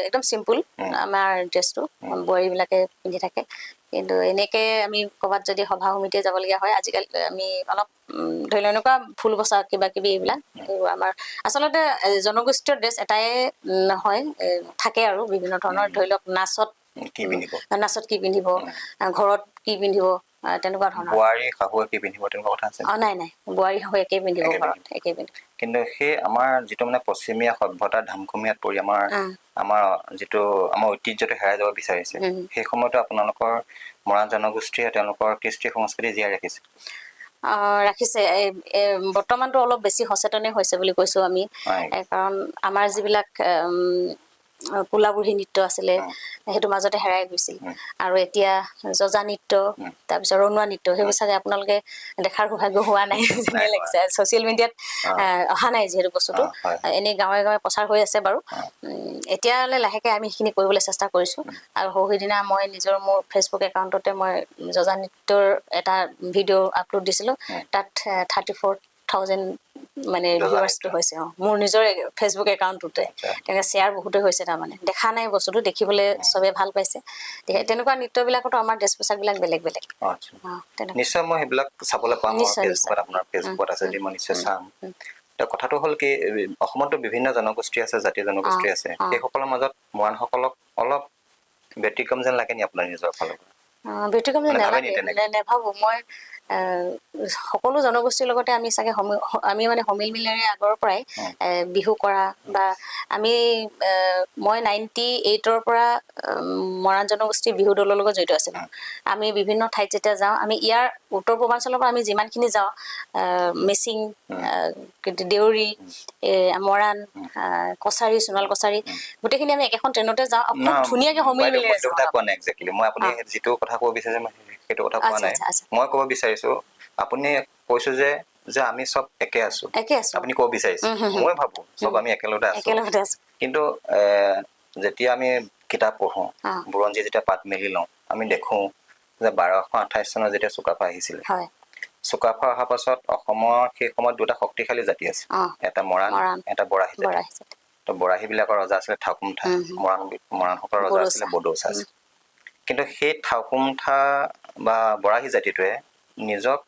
একদম চিম্পুল আমাৰ ড্ৰেছটো, বোৱাৰীবিলাকে পিন্ধি থাকে। কিন্তু এনেকে আমি ক'ৰবাত যদি সভা সমিতিয়ে যাবলগীয়া হয়, আজিকালি আমি অলপ ধৰি লওক এনেকুৱা ফুল বচা কিবা কিবি এইবিলাক, এইবোৰ আমাৰ আচলতে জনগোষ্ঠীয় ড্ৰেছ এটাই নহয়, থাকে আৰু বিভিন্ন ধৰণৰ। ধৰি লওক নাচত কি পিন্ধিব, নাচত কি পিন্ধিব, ঘৰত কি পিন্ধিব, তেনেকুৱা ধৰণৰ। বোৱাৰী শাহুৱে কি পিন্ধিব, তেনেকুৱা কথা আছে? অ, নাই নাই, বোৱাৰী হৈ একেই পিন্ধিব। একেই। ঘৰত একেই পিন্ধিব। কিন্তু সেই আমাৰ যিটো মানে পশ্চিমীয়া সভ্যতাৰ ধামখুমীয়াত পৰি আমাৰ আমাৰ যিটো আমাৰ ঐতিহ্যটো হেৰাই যাব বিচাৰিছে, সেই সময়তো আপোনালোকৰ মৰাণ জনগোষ্ঠীয়ে তেওঁলোকৰ কৃষ্টি সংস্কৃতি জীয়াই ৰাখিছে। ৰাখিছে। বৰ্তমানতো অলপ বেছি সচেতনে হৈছে বুলি কৈছো আমি। কাৰণ আমাৰ যিবিলাক কোলাবুঢ়ী নৃত্য আছিলে, সেইটো মাজতে হেৰাই গৈছিল। আৰু এতিয়া যজা নৃত্য, তাৰপিছত ৰণুৱা নৃত্য, সেইবোৰ চাগে আপোনালোকে দেখাৰ সৌভাগ্য হোৱা নাই যেনে নাই। লাগিছে। ছ'চিয়েল মিডিয়াত অহা নাই যিহেতু বস্তুটো। এনেই গাঁৱে গাঁৱে প্ৰচাৰ হৈ আছে বাৰু। এতিয়ালৈ লাহেকে আমি সেইখিনি কৰিবলৈ চেষ্টা কৰিছোঁ। আৰু সৌ সিদিনা মই নিজৰ মোৰ ফেচবুক একাউণ্টতে মই যজা নৃত্যৰ এটা ভিডিঅ' আপলোড দিছিলোঁ। তাত 34,000 মানে যজা ভিউৱাৰ্ছটো নৃত্য। হৈছে। মোৰ নিজৰ ফেচবুক একাউণ্টটোতে তেনেকৈ শ্বেয়াৰ বহুতে হৈছে। তাৰমানে দেখা নাই বস্তুটো, দেখিবলৈ চবে ভাল পাইছে। তেনেকুৱা নৃত্যবিলাকতো আমাৰ ড্ৰেছ পোছাকবিলাক বেলেগ বেলেগ। অ, আচ্ছা। তেনেকুৱা। নিশ্চয় মই সেইবিলাক চাবলৈ পাম। নিশ্চয়। ফেচবুকত, আপোনাৰ ফেচবুকত আছে যদি মই নিশ্চয় চাম। এতিয়া কথাটো হ'ল কি, অসমতো বিভিন্ন জনগোষ্ঠী আছে, জাতি জনগোষ্ঠী আছে। সেইসকলৰ মাজত মৰাণসকলক অলপ ব্যতিক্ৰম যেন লাগে নি আপোনাৰ নিজৰ ফালৰ পৰা? ব্যতিক্ৰম যেন মানে ভাবে নি নালাগে। তেনেকে? নেভাবো মই। সকলো জনগোষ্ঠীৰ লগতে আমি চাগে আমি মানে সমিল মিলেৰে আগৰ পৰাই বিহু কৰা বা আমি মই 98ৰ পৰা মৰাণ জনগোষ্ঠীৰ বিহু দলৰ লগত জড়িত আছিলোঁ। আমি বিভিন্ন ঠাইত যেতিয়া যাওঁ, আমি ইয়াৰ উত্তৰ পূৰ্বাঞ্চলৰ পৰা আমি যিমানখিনি যাওঁ, মিচিং, দেউৰী, মৰাণ, কছাৰী, সোণোৱাল কছাৰী, গোটেইখিনি আমি একেখন ট্ৰেইনতে যাওঁ আৰু খুব না, ধুনীয়াকে সমিল বাইদেউ, মিলেৰে মই সেইটো যাওঁ। কথা কোৱা নাই একজেক্টলি। মই আপুনি যিটো কথা ক'ব বিচাৰিছে, মই সেইটো কথা কোৱা আচ্ছা নাই। আচ্ছা আচ্ছা মই ক'ব বিচাৰিছো, আপুনি কৈছো যে আমি চব একে আছো। একে আছো। আপুনি ক'ব বিচাৰিছে। উম, হুম, হুম। মই ভাবো চব আমি একেলগতে আছো। একেলগতে আছো। কিন্তু যেতিয়া আমি কিতাপ পঢ়ো, বুৰঞ্জী যেতিয়া পাত মেলি লওঁ, আমি দেখো যে 1228 চনত যেতিয়া চুকাফা আহিছিলে, চুকাফা অহাৰ পাছত অসমৰ সেই সময়ত দুটা শক্তিশালী জাতি আছে, এটা মৰাণ, মৰাণ, এটা বৰাহী জাতি। বৰাহী জাতি। তো বৰাহী বিলাকৰ ৰজা আছিলে থাকুমথা, উম, হুম। মৰাণসকলৰ ৰজা বদৌচা। আছিলে বদৌচা আছিল। কিন্তু সেই থাকুমথা বা বৰাহী জাতিটোৱে নিজক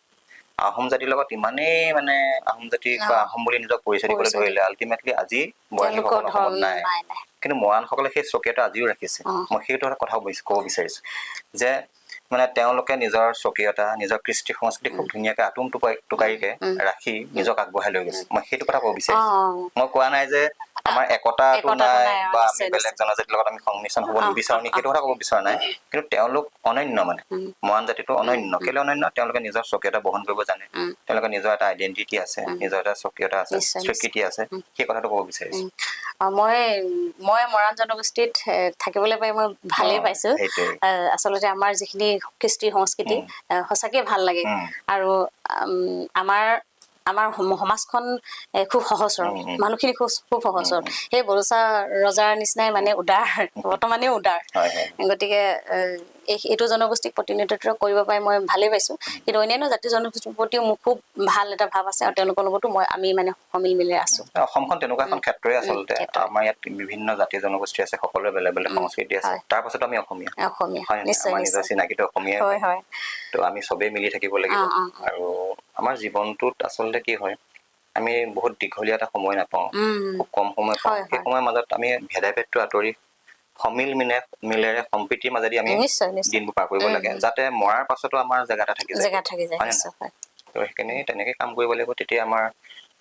আহোম জাতিৰ লগত ইমানেই মানে আহোম জাতি বা আহোম বুলি নিজক পৰিচয় দিবলৈ পৰিচয়। ধৰিলে, আল্টিমেটলি আজি তেওঁলোকৰ বৰাহীসকল অসমত ধৰ্ম নাই। নাই নাই। কিন্তু মৰাণসকলে সেই স্বকীয়তা আজিও ৰাখিছে। মই সেইটো এটা কথা ক'ব বিচাৰিছো যে মানে তেওঁলোকে নিজৰ স্বকীয়তা, নিজৰ কৃষ্টি সংস্কৃতি খুব ধুনীয়াকে আটোম টোকাৰিকে ৰাখি নিজক আগবঢ়াই লৈ গৈছে। মই সেইটো কথা ক'ব বিচাৰিছো। মই কোৱা নাই যে আমাৰ একতাটো একতাটো নাই নাই, বা আমি নিশ্চয়, বেলেগ জনজাতিৰ লগত আমি সংমিশ্ৰণ হ'ব নিবিচাৰো নি, সেইটো কথা ক'ব বিচৰা নাই। কিন্তু তেওঁলোক অনন্য, মানে মৰাণ জাতিটো অনন্য। কেলৈ অনন্য? তেওঁলোকে নিজৰ স্বকীয়তা বহন কৰিব জানে। তেওঁলোকৰ নিজৰ এটা আইডেন্টিটি আছে, নিজৰ এটা স্বকীয়তা আছে, নিশ্চয়, নিশ্চয়। স্বীকৃতি আছে। সেই কথাটো ক'ব বিচাৰিছো। মই মৰাণ জনগোষ্ঠীত থাকিবলৈ পাই মই ভালেই পাইছো। সেইটোৱে। আচলতে আমাৰ যিখিনি কৃষ্টি সংস্কৃতি, সঁচাকে ভাল লাগে। আৰু আমাৰ আমাৰ সমাজখন খুব সহজ সৰল, উম, উম। মানুহখিনি খুব খুব সহজ সৰল। সেই বড়োচা ৰজাৰ নিচিনাই মানে উদাৰ, বৰ্তমানেও উদাৰ। হয় হয় গতিকে এইটো জনগোষ্ঠীক প্ৰতিনিধিত্ব কৰিব পাই মই ভালেই পাইছো। কিন্তু অন্যান্য জাতি জনগোষ্ঠীৰ প্ৰতিও মোৰ খুব ভাল এটা ভাৱ আছে আৰু তেওঁলোকৰ লগতো আমি মানে সমিল মিলেৰে আছো। অসমখন তেনেকুৱা এখন ক্ষেত্ৰই আচলতে। ক্ষেত্ৰই। আমাৰ ইয়াত বিভিন্ন জাতি জনগোষ্ঠী আছে, সকলোৰে বেলেগ বেলেগ সংস্কৃতি আছে। তাৰ পাছতো আমি অসমীয়া, অসমীয়া। হয় নে নাই? নিশ্চয়। আমাৰ নিজৰ নিশ্চয়। চিনাকিটো অসমীয়াই। হয় হয় তো আমি চবেই মিলি থাকিব লাগিব। অ, অ, অ। আৰু আমাৰ জীৱনটোত আচলতে কি হয়, আমি বহুত দীঘলীয়া এটা সময় নাপাওঁ, খুব কম সময় পাওঁ। সেই সময়ৰ মাজত আমি ভেদাভেদটো আঁতৰি সমিল মিলেৰে সম্প্ৰীতিৰ মাজেদি আমি নিশ্চয় নিশ্চয় দিনবোৰ পাৰ কৰিব লাগে, যাতে মৰাৰ পাছতো আমাৰ জেগা এটা থাকি যায়। জেগা থাকি যায়। হয় নে? নিশ্চয়, হয়। তো সেইখিনি তেনেকে কাম কৰিব লাগিব, তেতিয়া আমাৰ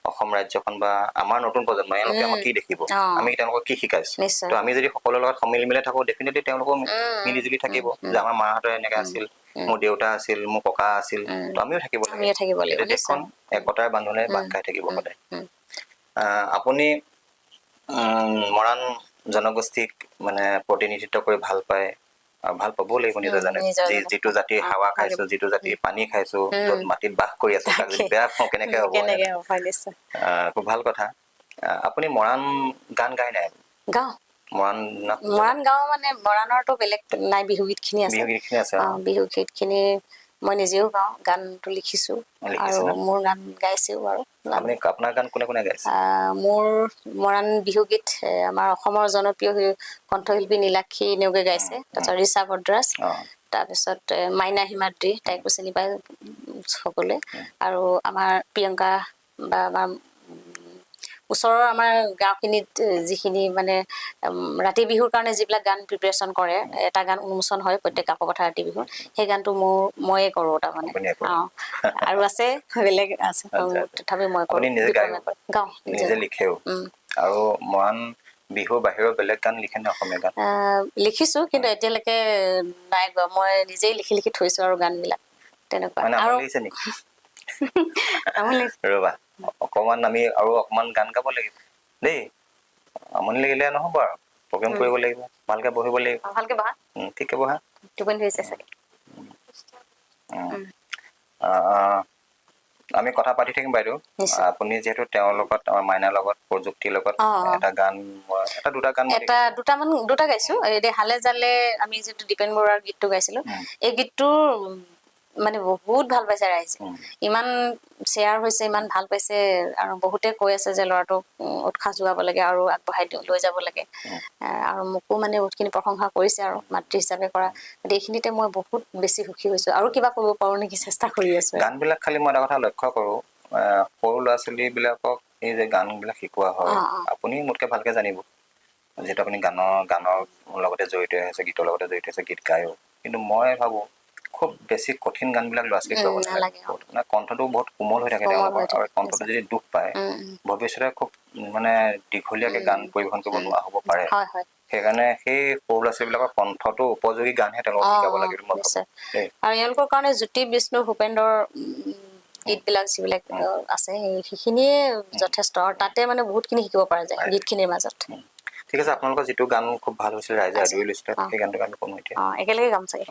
অসম ৰাজ্যখন বা আমাৰ নতুন প্ৰজন্ম, এওঁলোকে আমাক কি দেখিব, আমি তেওঁলোকক কি শিকাইছো। তো আমি যদি সকলোৰে লগত সমিল মিলে থাকো, ডেফিনেটলি তেওঁলোকেও মিলি জুলি থাকিব যে আমাৰ মাহঁতে এনেকে আছিল, মোৰ দেউতা আছিল, মোৰ ককা আছিল, তো আমিও থাকিব লাগে। আমিও থাকিব লাগিব। তেতিয়া দেশখন একতাৰ বান্ধোনেৰে বান্ধ খাই থাকিব সদায়। আপুনি মৰাণ জনগোষ্ঠীক মানে প্ৰতিনিধিত্ব কৰি ভাল পায় আৰু ভাল পাবও লাগিব, নিজৰ জানে নিজৰ জানে। যিটো জাতিৰ হাৱা খাইছো, যিটো জাতিৰ পানী খাইছো, য'ত মাটিত বাস কৰি আছো, তাক যদি বেয়া পাওঁ কেনেকে হ'ব? কেনেকে হ'ব, হয়, নিশ্চয়। খুব ভাল কথা। আপুনি মৰাণ গান গাই নাই? গাওঁ। মৰাণ মৰাণ গাঁও মানে মৰাণৰতো বেলেগ নাই, বিহু গীতখিনি আছে। বিহু গীতখিনি আছে। বিহু গীতখিনি মই নিজেও গাওঁ, গানটো লিখিছো। লিখিছে আৰু ন? মোৰ গান গাইছেও বাৰু। আপুনি আপোনাৰ গান কোনে কোনে গাইছে? মোৰ মৰাণ বিহুগীত আমাৰ অসমৰ জনপ্ৰিয় কণ্ঠশিল্পী নীলাক্ষী নেওগে গাইছে, তাৰপিছত ৰিচা ভদ্ৰাজ, তাৰপিছত মাইনা হিমাদ্ৰী, তাইকো চিনি পায় সকলোৱে, আৰু আমাৰ প্ৰিয়ংকা বা আমাৰ ওচৰৰ আমাৰ গাঁওখিনিত যিখিনি মানে ৰাতি বিহুৰ কাৰণে যিবিলাক গান প্ৰিপেৰেশ্যন কৰে, এটা গান উন্মোচন হয় প্ৰত্যেক কাকপথাৰ ৰাতি বিহু, সেই গানটো ময়ে কৰোঁ তাৰমানে। আপুনিয়ে কৰে? আৰু আছে, বেলেগ আছে, আচ্ছা, আচ্ছা। তথাপি মই কৰোঁ। আপুনি নিজে গায়ো? গাওঁ, নিজে। নিজে লিখেও? আৰু মৰাণ বিহুৰ বাহিৰৰ বেলেগ গান লিখেনে, অসমীয়া গান? লিখিছো, কিন্তু এতিয়ালৈকে নাই গোৱা। মই নিজেই লিখি লিখি থৈছো আৰু গানবিলাক তেনেকুৱা। মানে আৰু আমনি লাগিছে নেকি? আমনি লাগিছে। ৰ'বা অকণমান, আমি আৰু অকণমান গান গাব লাগিব দেই। আমনি লাগিলে নহ'ব, আৰু প্ৰগ্ৰেম কৰিব লাগিব, ভালকে বহিব লাগিব। ভালকে বহা। ঠিকে বহা। টোপনি ধৰিছে চাগে। আমি কথা পাতি থাকিম বাইদেউ। নিশ্চয়। আপুনি যিহেতু তেওঁৰ লগত, আমাৰ মাইনাৰ লগত, প্ৰযুক্তিৰ লগত এটা গান, এটা দুটা গান মই এটা দেখিছো। দুটামান, দুটা গাইছো। এই হালে জালে আমি যিটো দীপেন বৰুৱাৰ গীতটো গাইছিলো, এই গীতটোৰ মানে বহুত ভাল পাইছে ৰাইজে, ইমান শ্বেয়াৰ হৈছে, ইমান ভাল পাইছে, আৰু বহুতে কৈ আছে যে ল'ৰাটোক উৎসাহ যোগাব লাগে আৰু আগবঢ়াই লৈ যাব লাগে, আৰু মোকো মানে বহুতখিনি প্ৰশংসা কৰিছে আৰু মাতৃ হিচাপে কৰা। গতিকে এইখিনিতে মই বহুত বেছি সুখী হৈছো, আৰু কিবা কৰিব পাৰো নেকি চেষ্টা কৰি আছো। গানবিলাক খালি মই এটা কথা লক্ষ্য কৰো, সৰু ল'ৰা ছোৱালীবিলাকক এই যে গানবিলাক শিকোৱা হয়, আপুনি মোতকে ভালকে জানিব, যিহেতু আপুনি গানৰ লগতে জড়িত হৈ আছে, গীতৰ লগতে জড়িত হৈছে, গীত গায়ো। কিন্তু মই ভাবো খুব বেছি কঠিন গানবিলাক ল'ৰা ছোৱালীক গাব নালাগে। নালাগে, অ। মানে কণ্ঠটো বহুত কোমল হৈ থাকে কোমল তেওঁলোকৰ, হৈ থাকে, আৰু কণ্ঠটো যদি দুখ পায়, ভৱিষ্যতে খুব মানে দীঘলীয়াকে গান পৰিৱেশন কৰিব নোৱাৰা হ'ব পাৰে। হয় হয়। সেইকাৰণে সেই সৰু ল'ৰা ছোৱালীবিলাকৰ কণ্ঠটো উপযোগী গানহে তেওঁলোকক শিকাব লাগে বুলি মই ভাবো। নিশ্চয়। দেই। আৰু এওঁলোকৰ কাৰণে জ্যোতি বিষ্ণু ভূপেন্দ্ৰৰ গীতবিলাক যিবিলাক আছে, সেইখিনিয়ে যথেষ্ট, আৰু তাতে মানে বহুতখিনি শিকিব পৰা যায় গীতখিনিৰ মাজত। ঠিক আছে, আপোনালোকৰ যিটো গান খুব ভাল হৈছিলে, ৰাইজে আদৰি লৈছিলে, সেই গানটো আমি কম এতিয়া। একেলগে গাম চাগে।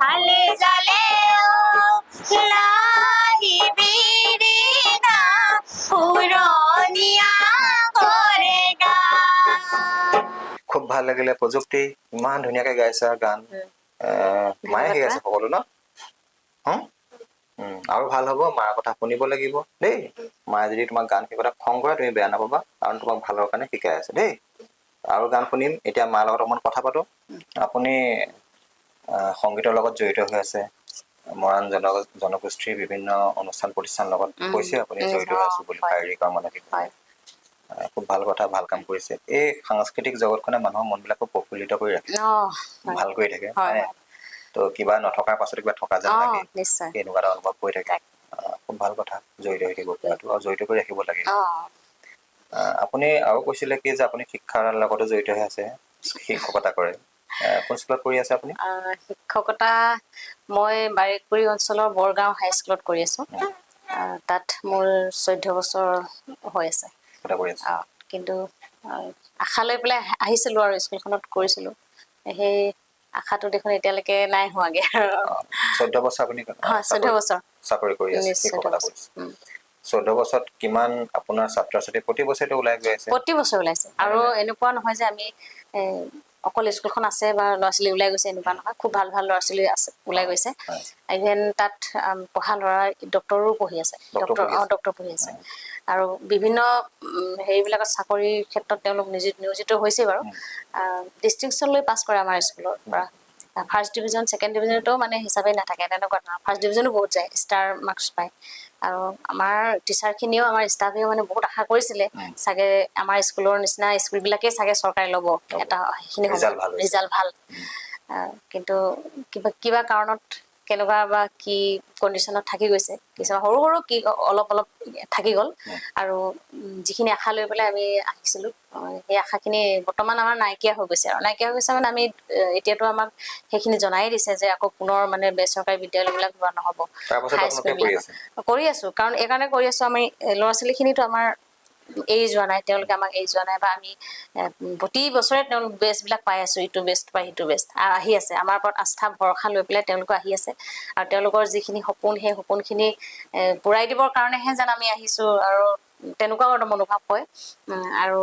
হালে জালে নাহিবি ৰে গা পুৰণীয়া কৰে গা। খুব ভাল লাগিলে প্ৰযুক্তি, ইমান ধুনীয়াকে গাইছা গান। মায়ে শিকাইছে সকলো ন? হুম? আৰু ভাল হ'ব, মাৰ কথা শুনিব লাগিব দেই। মায়ে যদি তোমাক গান শিকোঁতে খং কৰে তুমি বেয়া নাপাবা, কাৰণ তোমাক ভালৰ কাৰণে শিকাই আছে দেই। আৰু গান শুনিম, এতিয়া মাৰ লগত অকণমান কথা পাতোঁ। আপুনি সংগীতৰ লগত জড়িত হৈ আছে, মৰাণ জনগোষ্ঠীৰ বিভিন্ন অনুষ্ঠান প্ৰতিষ্ঠানৰ লগত কৈছে আপুনি জড়িত হৈ আছো বুলি, শাৰীৰিক আৰু মানসিক। খুব ভাল কথা, ভাল কাম কৰিছে। এই সাংস্কৃতিক জগতখনে মানুহৰ মনবিলাক খুব প্ৰফুল্লিত কৰি ৰাখে, ভাল কৰি থাকে। তো কিবা নথকাৰ পাছত কিবা থকা যেন লাগে, এনেকুৱা এটা অনুভৱ কৰি থাকে। খুব ভাল কথা, জড়িত হৈ থাকিব পৰাটো আৰু জড়িত কৰি ৰাখিব লাগে। আপুনি আৰু কৈছিলে কি যে আপুনি শিক্ষাৰ লগতো জড়িত হৈ আছে, শিক্ষকতা কৰে। কোন স্কুলত কৰি আছে আপুনি? শিক্ষকতা মই বাৰেকুৰি অঞ্চলৰ বৰগাঁও হাইস্কুলত কৰি আছো। তাত মোৰ 14 বছৰ হৈ আছে। কিন্তু আশা লৈ পেলাই আহিছিলো আৰু স্কুলখনত কৰিছিলো, সেই আশাটো দেখোন এতিয়ালৈকে নাই হোৱাগে। 14 বছৰ আপুনি হয়, 14 বছৰ চাকৰি কৰি আছে, শিক্ষকতা কৰিছে। 14 বছৰত কিমান আপোনাৰ ছাত্ৰ ছাত্ৰী প্ৰতি বছৰতে ওলাই গৈ আছে? প্ৰতি বছৰ ওলাইছে। আৰু এনেকুৱা নহয় যে আমি অকল স্কুলখন আছে বা ল'ৰা ছোৱালী ওলাই গৈছে, এনেকুৱা নহয়। খুব ভাল ভাল ল'ৰা ছোৱালী আছে, ওলাই গৈছে। ইভেন তাত পঢ়া ল'ৰা ডক্টৰো পঢ়ি আছে, ডক্টৰ পঢ়ি আছে। আৰু বিভিন্ন হেৰিবিলাকত চাকৰিৰ ক্ষেত্ৰত তেওঁলোক নিয়োজিত হৈছে বাৰু। ডিষ্টিংশ্যন লৈ পাছ কৰে আমাৰ স্কুলৰ পৰা। ফাৰ্ষ্ট ডিভিজন, ছেকেণ্ড ডিভিজনতো মানে হিচাপেই নাথাকে, তেনেকুৱা ধৰণৰ। ফাৰ্ষ্ট ডিভিজনো বহুত যায়, ষ্টাৰ মাৰ্কছ পায়। আৰু আমাৰ টিচাৰখিনিও, আমাৰ ষ্টাফেও মানে বহুত আশা কৰিছিলে চাগে আমাৰ স্কুলৰ নিচিনা স্কুলবিলাকেই চাগে চৰকাৰে ল'ব এটা সেইখিনি ৰিজাল্ট ভাল। কিন্তু কিবা কিবা কাৰণত কেনেকুৱা বা কি কণ্ডিশ্যনত থাকি গৈছে, কিছুমান সৰু সৰু কি অলপ অলপ থাকি গ'ল। আৰু যিখিনি আশা লৈ পেলাই আমি আহিছিলোঁ, সেই আশাখিনি বৰ্তমান আমাৰ নাইকিয়া হৈ গৈছে। আৰু নাইকিয়া হৈ গৈছে মানে আমি এতিয়াতো আমাক সেইখিনি জনাই দিছে যে আকৌ পুনৰ মানে বেচৰকাৰী বিদ্যালয়বিলাক লোৱা নহ'ব। কৰি আছো, কাৰণ এইকাৰণে কৰি আছো, আমি ল'ৰা ছোৱালীখিনিতো আমাৰ এৰি যোৱা নাই, তেওঁলোকে আমাক এৰি যোৱা নাই। বা আমি প্ৰতি বছৰে তেওঁলোক বেষ্টবিলাক পাই আছো, ইটো বেষ্ট পাই সিটো বেষ্ট আহি আছে। আমাৰ ওপৰত আস্থা ভৰসা লৈ পেলাই তেওঁলোকো আহি আছে। আৰু তেওঁলোকৰ যিখিনি সপোন, সেই সপোনখিনি পূৰাই দিবৰ কাৰণেহে যেন আমি আহিছো, আৰু তেনেকুৱাও এটা মনোভাৱ হয়। আৰু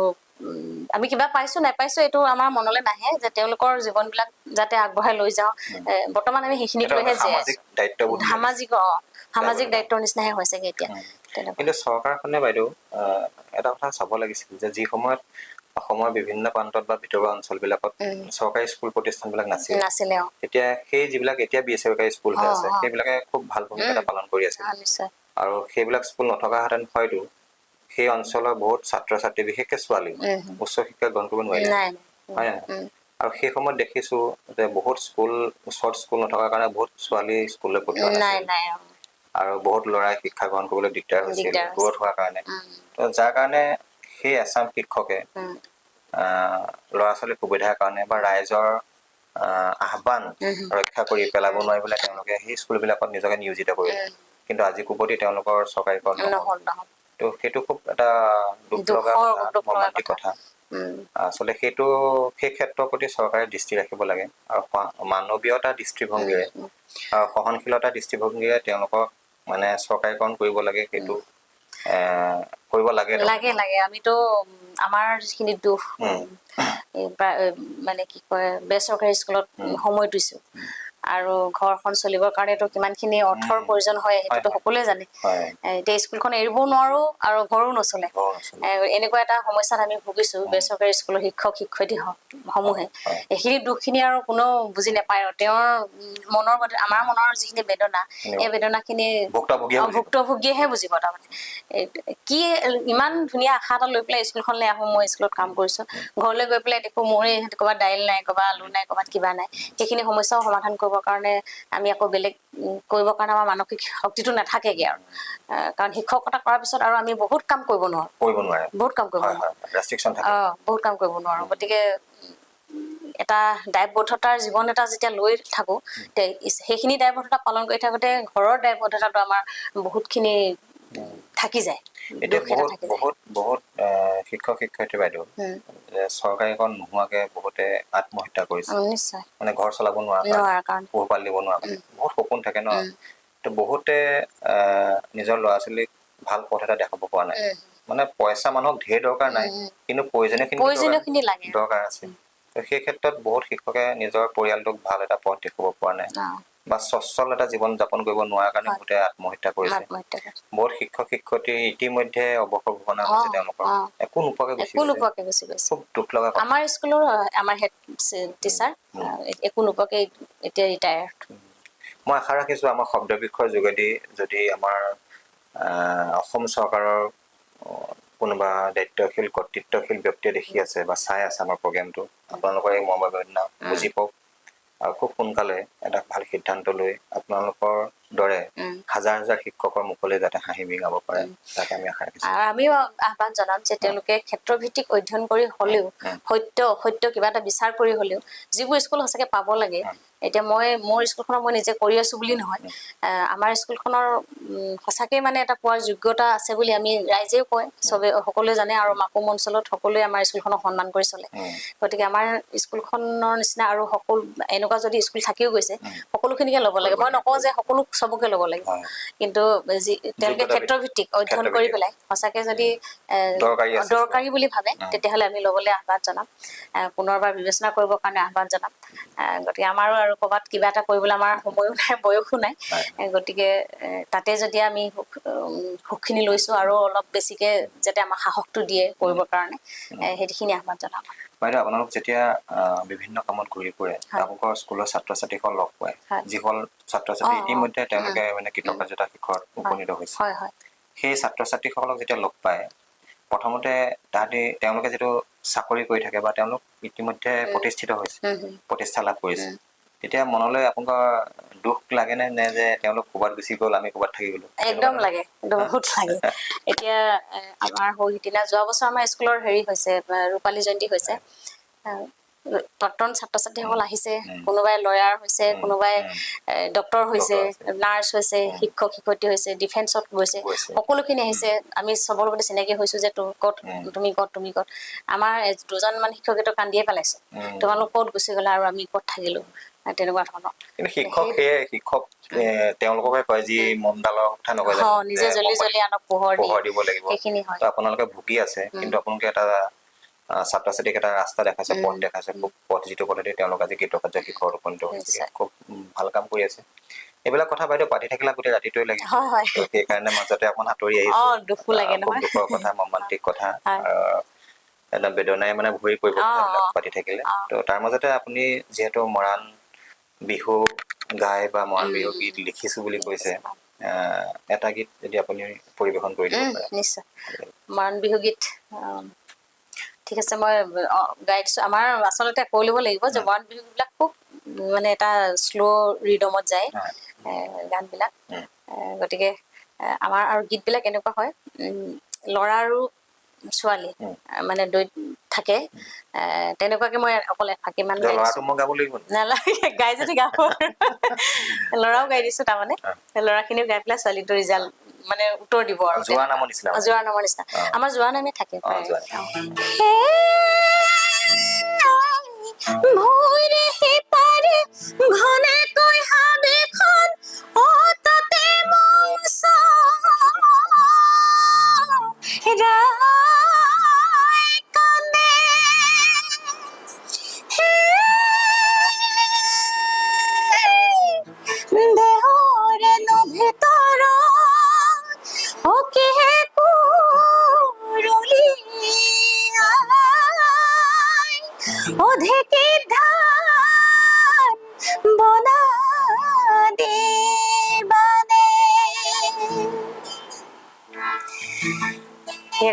আমি কিবা পাইছো নাপাইছো এইটো আমাৰ মনলৈ নাহে, যে তেওঁলোকৰ জীৱনবিলাক যাতে আগবঢ়াই লৈ যাওঁ। বৰ্তমান আমি সেইখিনিক লৈহে জীয়াই আছো। সামাজিক দায়িত্বৰ নিচিনাহে হৈছেগে এতিয়া। কিন্তু চৰকাৰখনে বাইদেউ এটা কথা চাব লাগিছিল যে যি সময়ত অসমৰ বিভিন্ন প্ৰান্তত বা ভিতৰুৱা অঞ্চলবিলাকত চৰকাৰী স্কুল প্ৰতিষ্ঠানবিলাক নাছিলে, তেতিয়া সেই যিবিলাক এতিয়া বেচৰকাৰী স্কুল হৈ আছে সেইবিলাকে খুব ভাল ভূমিকা এটা পালন কৰি আছে। আৰু সেইবিলাক স্কুল নথকাহেঁতেন হয়তো সেই অঞ্চলৰ বহুত ছাত্ৰ ছাত্ৰী, বিশেষকে ছোৱালী, উচ্চ শিক্ষা গ্ৰহণ কৰিব নোৱাৰিলে, হয় নাই? আৰু সেই সময়ত দেখিছো যে বহুত স্কুল, ওচৰত স্কুল নথকাৰ কাৰণে বহুত ছোৱালী স্কুললৈ পঠিওৱা নাছিল, আৰু বহুত ল'ৰাই শিক্ষা গ্ৰহণ কৰিবলৈ দিগদাৰ হৈছিল দূৰত হোৱাৰ কাৰণে। তো যাৰ কাৰণে সেই এচাম শিক্ষকে ল'ৰা ছোৱালীৰ সুবিধাৰ কাৰণে বা ৰাইজৰ আহ্বান ৰক্ষা কৰি পেলাব নোৱাৰি পেলাই তেওঁলোকে সেই স্কুলবিলাকত নিজকে নিয়োজিত কৰিলে। কিন্তু আজি কোপতি তেওঁলোকৰ চৰকাৰীকৰণ নহ'ল। তো সেইটো খুব এটা দুখ লগা কথা, মৰ্মান্তিক কথা। আচলতে সেইটো সেই ক্ষেত্ৰৰ প্ৰতি চৰকাৰে দৃষ্টি ৰাখিব লাগে, আৰু মানৱীয়তা দৃষ্টিভংগীৰে আৰু সহনশীলতা দৃষ্টিভংগীৰে তেওঁলোকক মানে চৰকাৰীকৰণ কৰিব লাগে, সেইটো কৰিব লাগে। লাগে লাগে। আমিতো আমাৰ যিখিনি দুখ মানে কি কয়, বেচৰকাৰী স্কুলত সময় দিছো, আৰু ঘৰখন চলিবৰ কাৰণেতো কিমানখিনি অৰ্থৰ প্ৰয়োজন হয় সেইটোতো সকলোৱে জানে। এতিয়া স্কুলখন এৰিবও নোৱাৰো আৰু ঘৰো নচলে, এনেকুৱা এটা সমস্যাত আমি ভুগিছো বেচৰকাৰী স্কুলৰ শিক্ষক শিক্ষয়িত্ৰী সমূহে। এইখিনি দুখখিনি আৰু কোনেও বুজি নাপায়। আৰু তেওঁৰ মনৰ আমাৰ মনৰ যিখিনি বেদনা, এই বেদনাখিনি ভুক্তভোগীয়েহে বুজিব। তাৰমানে কি ইমান ধুনীয়া আশা এটা লৈ পেলাই স্কুলখনলৈ আহোঁ, মই স্কুলত কাম কৰিছো, ঘৰলৈ গৈ পেলাই দেখো মোৰে ক'ৰবাত দাইল নাই, ক'ৰবাত আলু নাই, ক'ৰবাত কিবা নাই। সেইখিনি সমস্যাও সমাধান কৰিবৰ কাৰণে আমি আকৌ বেলেগ কৰিবৰ কাৰণে আমাৰ মানসিক শক্তিটো নাথাকেগে। আৰু কাৰণ শিক্ষকতা কৰাৰ পিছত আৰু আমি বহুত কাম কৰিব নোৱাৰো, বহুত কাম কৰিব নোৱাৰো, বহুত কাম কৰিব নোৱাৰো। গতিকে এটা দায়বদ্ধতাৰ জীৱন এটা যেতিয়া লৈ থাকো, সেইখিনি দায়বদ্ধতা পালন কৰি থাকোঁতে ঘৰৰ দায়বদ্ধতাটো আমাৰ বহুতখিনি থাকি যায়, এতিয়া দুখ এটা বহুত থাকি যায়। বহুত বহুত শিক্ষক শিক্ষয়িত্ৰী বাইদেউ যে চৰকাৰীকৰণ নোহোৱাকে বহুতে আত্মহত্যা কৰিছে, নিশ্চয় মানে ঘৰ চলাব নোৱাৰা কাৰণে, নোৱাৰাৰ কাৰণে, পোহপাল দিব নোৱাৰা কাৰণে। বহুত সপোন থাকে ন, তো বহুতে নিজৰ ল'ৰা ছোৱালীক ভাল পথ এটা দেখাব পৰা নাই। মানে পইচা মানুহক ঢেৰ দৰকাৰ নাই, কিন্তু প্ৰয়োজনীয়খিনি প্ৰয়োজনীয়খিনি লাগে, দৰকাৰ আছে। তো সেই ক্ষেত্ৰত বহুত শিক্ষকে নিজৰ পৰিয়ালটোক ভাল এটা পথ দেখুৱাব পৰা নাই বা সচ্ছল এটা জীৱন যাপন কৰিব নোৱাৰাৰ কাৰণে বহুতে আত্মহত্যা কৰিছে। আত্মহত্যা কৰিছে। বহুত শিক্ষক শিক্ষয়িত্ৰী ইতিমধ্যে অৱসৰ ঘোষণা হৈছে, তেওঁলোকৰ একো নোপোৱাকে গুচি একো গৈছে। নোপোৱাকে গুচি গৈছে। খুব দুখ লগা কথা। আমাৰ স্কুলৰ আমাৰ হেড টিচাৰ একো নোপোৱাকে এতিয়া ৰিটায়াৰ্ড। মই আশা ৰাখিছো আমাৰ শব্দ বৃক্ষৰ যোগেদি যদি আমাৰ অসম চৰকাৰৰ কোনোবা দায়িত্বশীল কৰ্তৃত্বশীল ব্যক্তিয়ে দেখি আছে বা চাই আছে আমাৰ প্ৰগ্ৰেমটো, আপোনালোকৰ এই মৰ্ম বেদনা বুজি পাওক আৰু খুব সোনকালে এটা ভাল সিদ্ধান্ত লৈ আপোনালোকৰ দৰে হাজাৰ হাজাৰ শিক্ষকৰ মুখলৈ যাতে হাঁহি বিৰিঙাব পাৰে, তাকে আমি আশা ৰাখিছো। আৰু আমিও আহ্বান জনাম যে তেওঁলোকে ক্ষেত্ৰভিত্তিক অধ্যয়ন কৰি হ'লেও, সত্য অসত্য কিবা এটা বিচাৰ কৰি হ'লেও যিবোৰ স্কুল সঁচাকে পাব লাগে। এতিয়া মই মোৰ স্কুলখনৰ মই নিজে কৰি আছো বুলি নহয়, আমাৰ স্কুলখনৰ সঁচাকে মানে এটা পোৱাৰ যোগ্যতা আছে বুলি আমি ৰাইজেও কয়, চবে সকলোৱে জানে আৰু মাকুম অঞ্চলত সকলোৱে আমাৰ স্কুলখনক সন্মান কৰি চলে। গতিকে আমাৰ স্কুলখনৰ নিচিনা আৰু সকলো এনেকুৱা যদি স্কুল থাকিও গৈছে, সকলোখিনিকে ল'ব লাগে। মই নকওঁ যে সকলো চবকে ল'ব লাগিব, কিন্তু যি তেওঁলোকে যোগ্যতা ক্ষেত্ৰভিত্তিক অধ্যয়ন কৰি ক্ষেত্ৰভিত্তিক। পেলাই সঁচাকে যদি দৰকাৰী আছে। দৰকাৰী বুলি ভাবে, তেতিয়াহ'লে আমি ল'বলৈ আহ্বান জনাম, পুনৰবাৰ বিবেচনা কৰিবৰ কাৰণে আহ্বান জনাম। গতিকে আমাৰো আৰু ক'ৰবাত কিবা এটা কৰিবলৈ আমাৰ সময়ো নাই, বয়সো নাই। গতিকে তাতে যদি আমি সুখখিনি লৈছো আৰু অলপ বেছিকে যাতে আমাক সাহসটো দিয়ে কৰিবৰ কাৰণে, সেইখিনি আহ্বান জনাম। বাইদেউ, আপোনালোক যেতিয়া বিভিন্ন কামত ঘূৰি ফুৰে, আপোনালোকৰ স্কুলৰ ছাত্ৰ ছাত্ৰীসকল লগ পায়, যিসকল ছাত্ৰ ছাত্ৰী ইতিমধ্যে তেওঁলোকে মানে কৃতকাৰ্যতা শিখৰত উপনীত হৈছে, হয় হয় সেই ছাত্ৰ ছাত্ৰীসকলক যেতিয়া লগ পায়, প্ৰথমতে তাহাঁতি তেওঁলোকে যিটো চাকৰি কৰি থাকে বা তেওঁলোক ইতিমধ্যে প্ৰতিষ্ঠিত হৈছে, হুম, হুম। প্ৰতিষ্ঠা লাভ কৰিছে, তেতিয়া মনলৈ আপোনালোকৰ দুখ লাগে নে, নে যে তেওঁলোক ক'ৰবাত গুচি গ'ল, আমি ক'ৰবাত থাকি গ'লো? একদম লাগে, একদম বহুত লাগে। এতিয়া আমাৰ সৌ সিদিনা যোৱা বছৰ আমাৰ স্কুলৰ হেৰি হৈছে, ৰূপালী জয়ন্তী হৈছে, প্ৰাক্তন ছাত্ৰ ছাত্ৰীসকল আহিছে, কোনোবাই লয়াৰ হৈছে, কোনোবাই ডক্তৰ হৈছে, নাৰ্ছ হৈছে, শিক্ষক শিক্ষয়িত্ৰী হৈছে, ডিফেন্সত গৈছে, গৈছে। সকলোখিনি আহিছে। আমি চবৰ লগতে চিনাকি হৈছো যে তুমি ক'ত, তুমি ক'ত, তুমি ক'ত। আমাৰ দুজনমান শিক্ষকেতো কান্দিয়ে পেলাইছে, তোমালোক ক'ত গুচি গ'লা আৰু আমি ক'ত থাকিলো, তেনেকুৱা ধৰণৰ। কিন্তু শিক্ষক সেয়ে শিক্ষক তেওঁলোককে কয় যি মমডালৰ কথা নকয় জানো? নিজে যে জ্বলি মমবাতি জ্বলি আনক পোহৰ দিয়ে, পোহৰ দিব লাগিব। সেইখিনি হয়। তো আপোনালোকে ভুগি আছে, কিন্তু আপোনালোকে এটা ছাত্ৰ ছাত্ৰীক এটা ৰাস্তা দেখাইছে, পথ দেখাইছে, খুব পথ যিটো পথেদি তেওঁলোক আজি কৃতকাৰ্য শিখৰত উপনীত হৈছে। খুব ভাল কাম কৰি আছে। এইবিলাক কথা বাইদেউ পাতি থাকিলে গোটেই ৰাতিটোৱে লাগিব। হয় হয় তো সেইকাৰণে মাজতে অকণ আঁতৰি আহিছো। দুখো লাগে খুব নহয়। দুখৰ কথা, মৰ্মান্তিক কথা, একদম বেদনাই মানে ভৰি পৰিব কথাবিলাক পাতি থাকিলে। তো তাৰ মাজতে আপুনি যিহেতু মৰাণ বিহু গাই বা মৰাণ বিহু গীত লিখিছো বুলি কৈছে, এটা গীত যদি আপুনি পৰিৱেশন কৰি দিব পাৰে। নিশ্চয়, মৰাণ বিহু গীত। ঠিক আছে, মই গাই দিছো। আমাৰ আচলতে কৈ ল'ব লাগিব যে মৰাণ বিহু বিলাক খুব মানে এটা শ্ল' ৰিদমত যায় গানবিলাক। গতিকে আমাৰ আৰু গীতবিলাক এনেকুৱা হয়, ল'ৰা আৰু ছোৱালী মানে দ্বৈত থাকে, তেনেকুৱাকে মই অকল এফাঁকিমান গাই দিছো। ল'ৰাটো মই গাব লাগিব নেকি? নালাগে, গাই যদি গাব, ল'ৰাও গাই দিছো, তাৰমানে ল'ৰাখিনিও গাই পেলাই ছোৱালীটো ৰিজাল্ট মানে উত্তৰ দিব আৰু যোৱা নামৰ নিচিনা মানে। যোৱা নামৰ নিচিনা, আমাৰ যোৱা নামে থাকে প্ৰায়। যোৱা নাম। ভৈৰে সিপাৰে ঘনেকৈ হাবিখন, অ তাতে মৌচা ৰায় কান্দে। দেহৰে নো ভিতৰত অ কিহে কুৰুলি অধিকে ধান বনা দিবানে।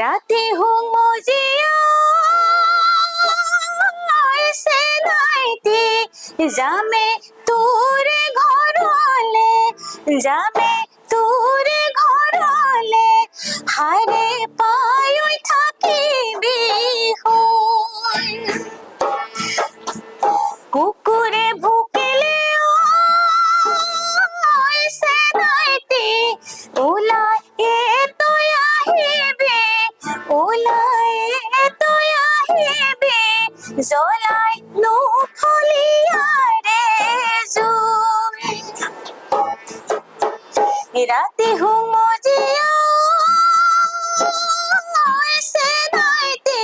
ৰাতি হুমজিয়া নাইতি যামে তোৰে ঘৰলে, যামে তোৰে ঘৰলে, হাৰে পাই থাকিবি হৈ। কুকুৰে ভুকিলে নাইতি ওলাই তই ৰাতি হুমজিয়া নাইতে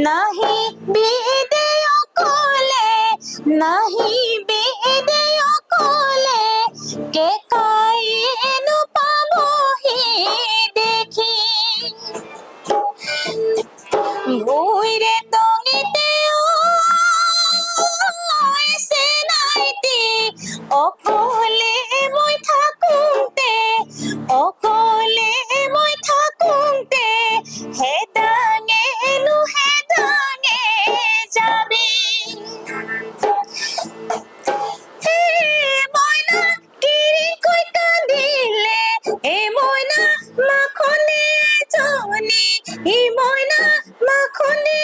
নাহি বিদে অকলে, নাহি বিদে অকলে, কে কাইনো পাবহি দেখি। ভুইরে টঙিতে নাইতে অকলে মই থাকোঁতে, অকলে মই থাকোঁতে, হেদাঙে নো হেদাঙে যাবি। হে মইনা কিৰিকৈ কান্দিলে, হে মইনা মাখনে জনী, হি মইনা মাখনে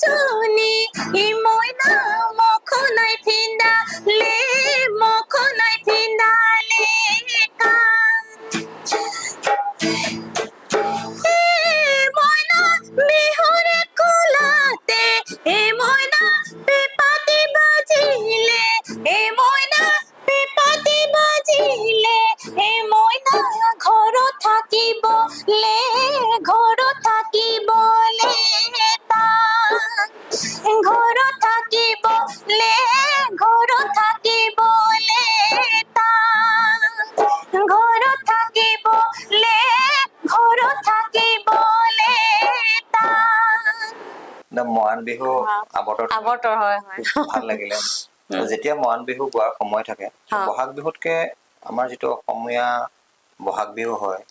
জনী, হি মইনা মখনাই ফিন্দালে, মখনাই ফিন্দালে কান। হে মইনা বিহুৰে কোলাতে, হে মইনা পেঁপাটি বাজিলে, হে মইনা পেঁপাটি বাজিলে, হে মইনা ঘৰত থাকিবলে, ঘৰত থাকিবলে টান, ঘৰত থাকিবলে, ঘৰত থাকিবলে টান, ঘৰত থাকিবলে, ঘৰত থাকিবলে টান। একদম মৰাণ বিহু আৱৰ্তত আৱৰ্তৰ, হয় হয়। খুব ভাল লাগিলে। যেতিয়া মৰাণ বিহু গোৱাৰ সময় থাকে, বহাগ বিহুতকে আমাৰ যিটো অসমীয়া বহাগ বিহু হয়,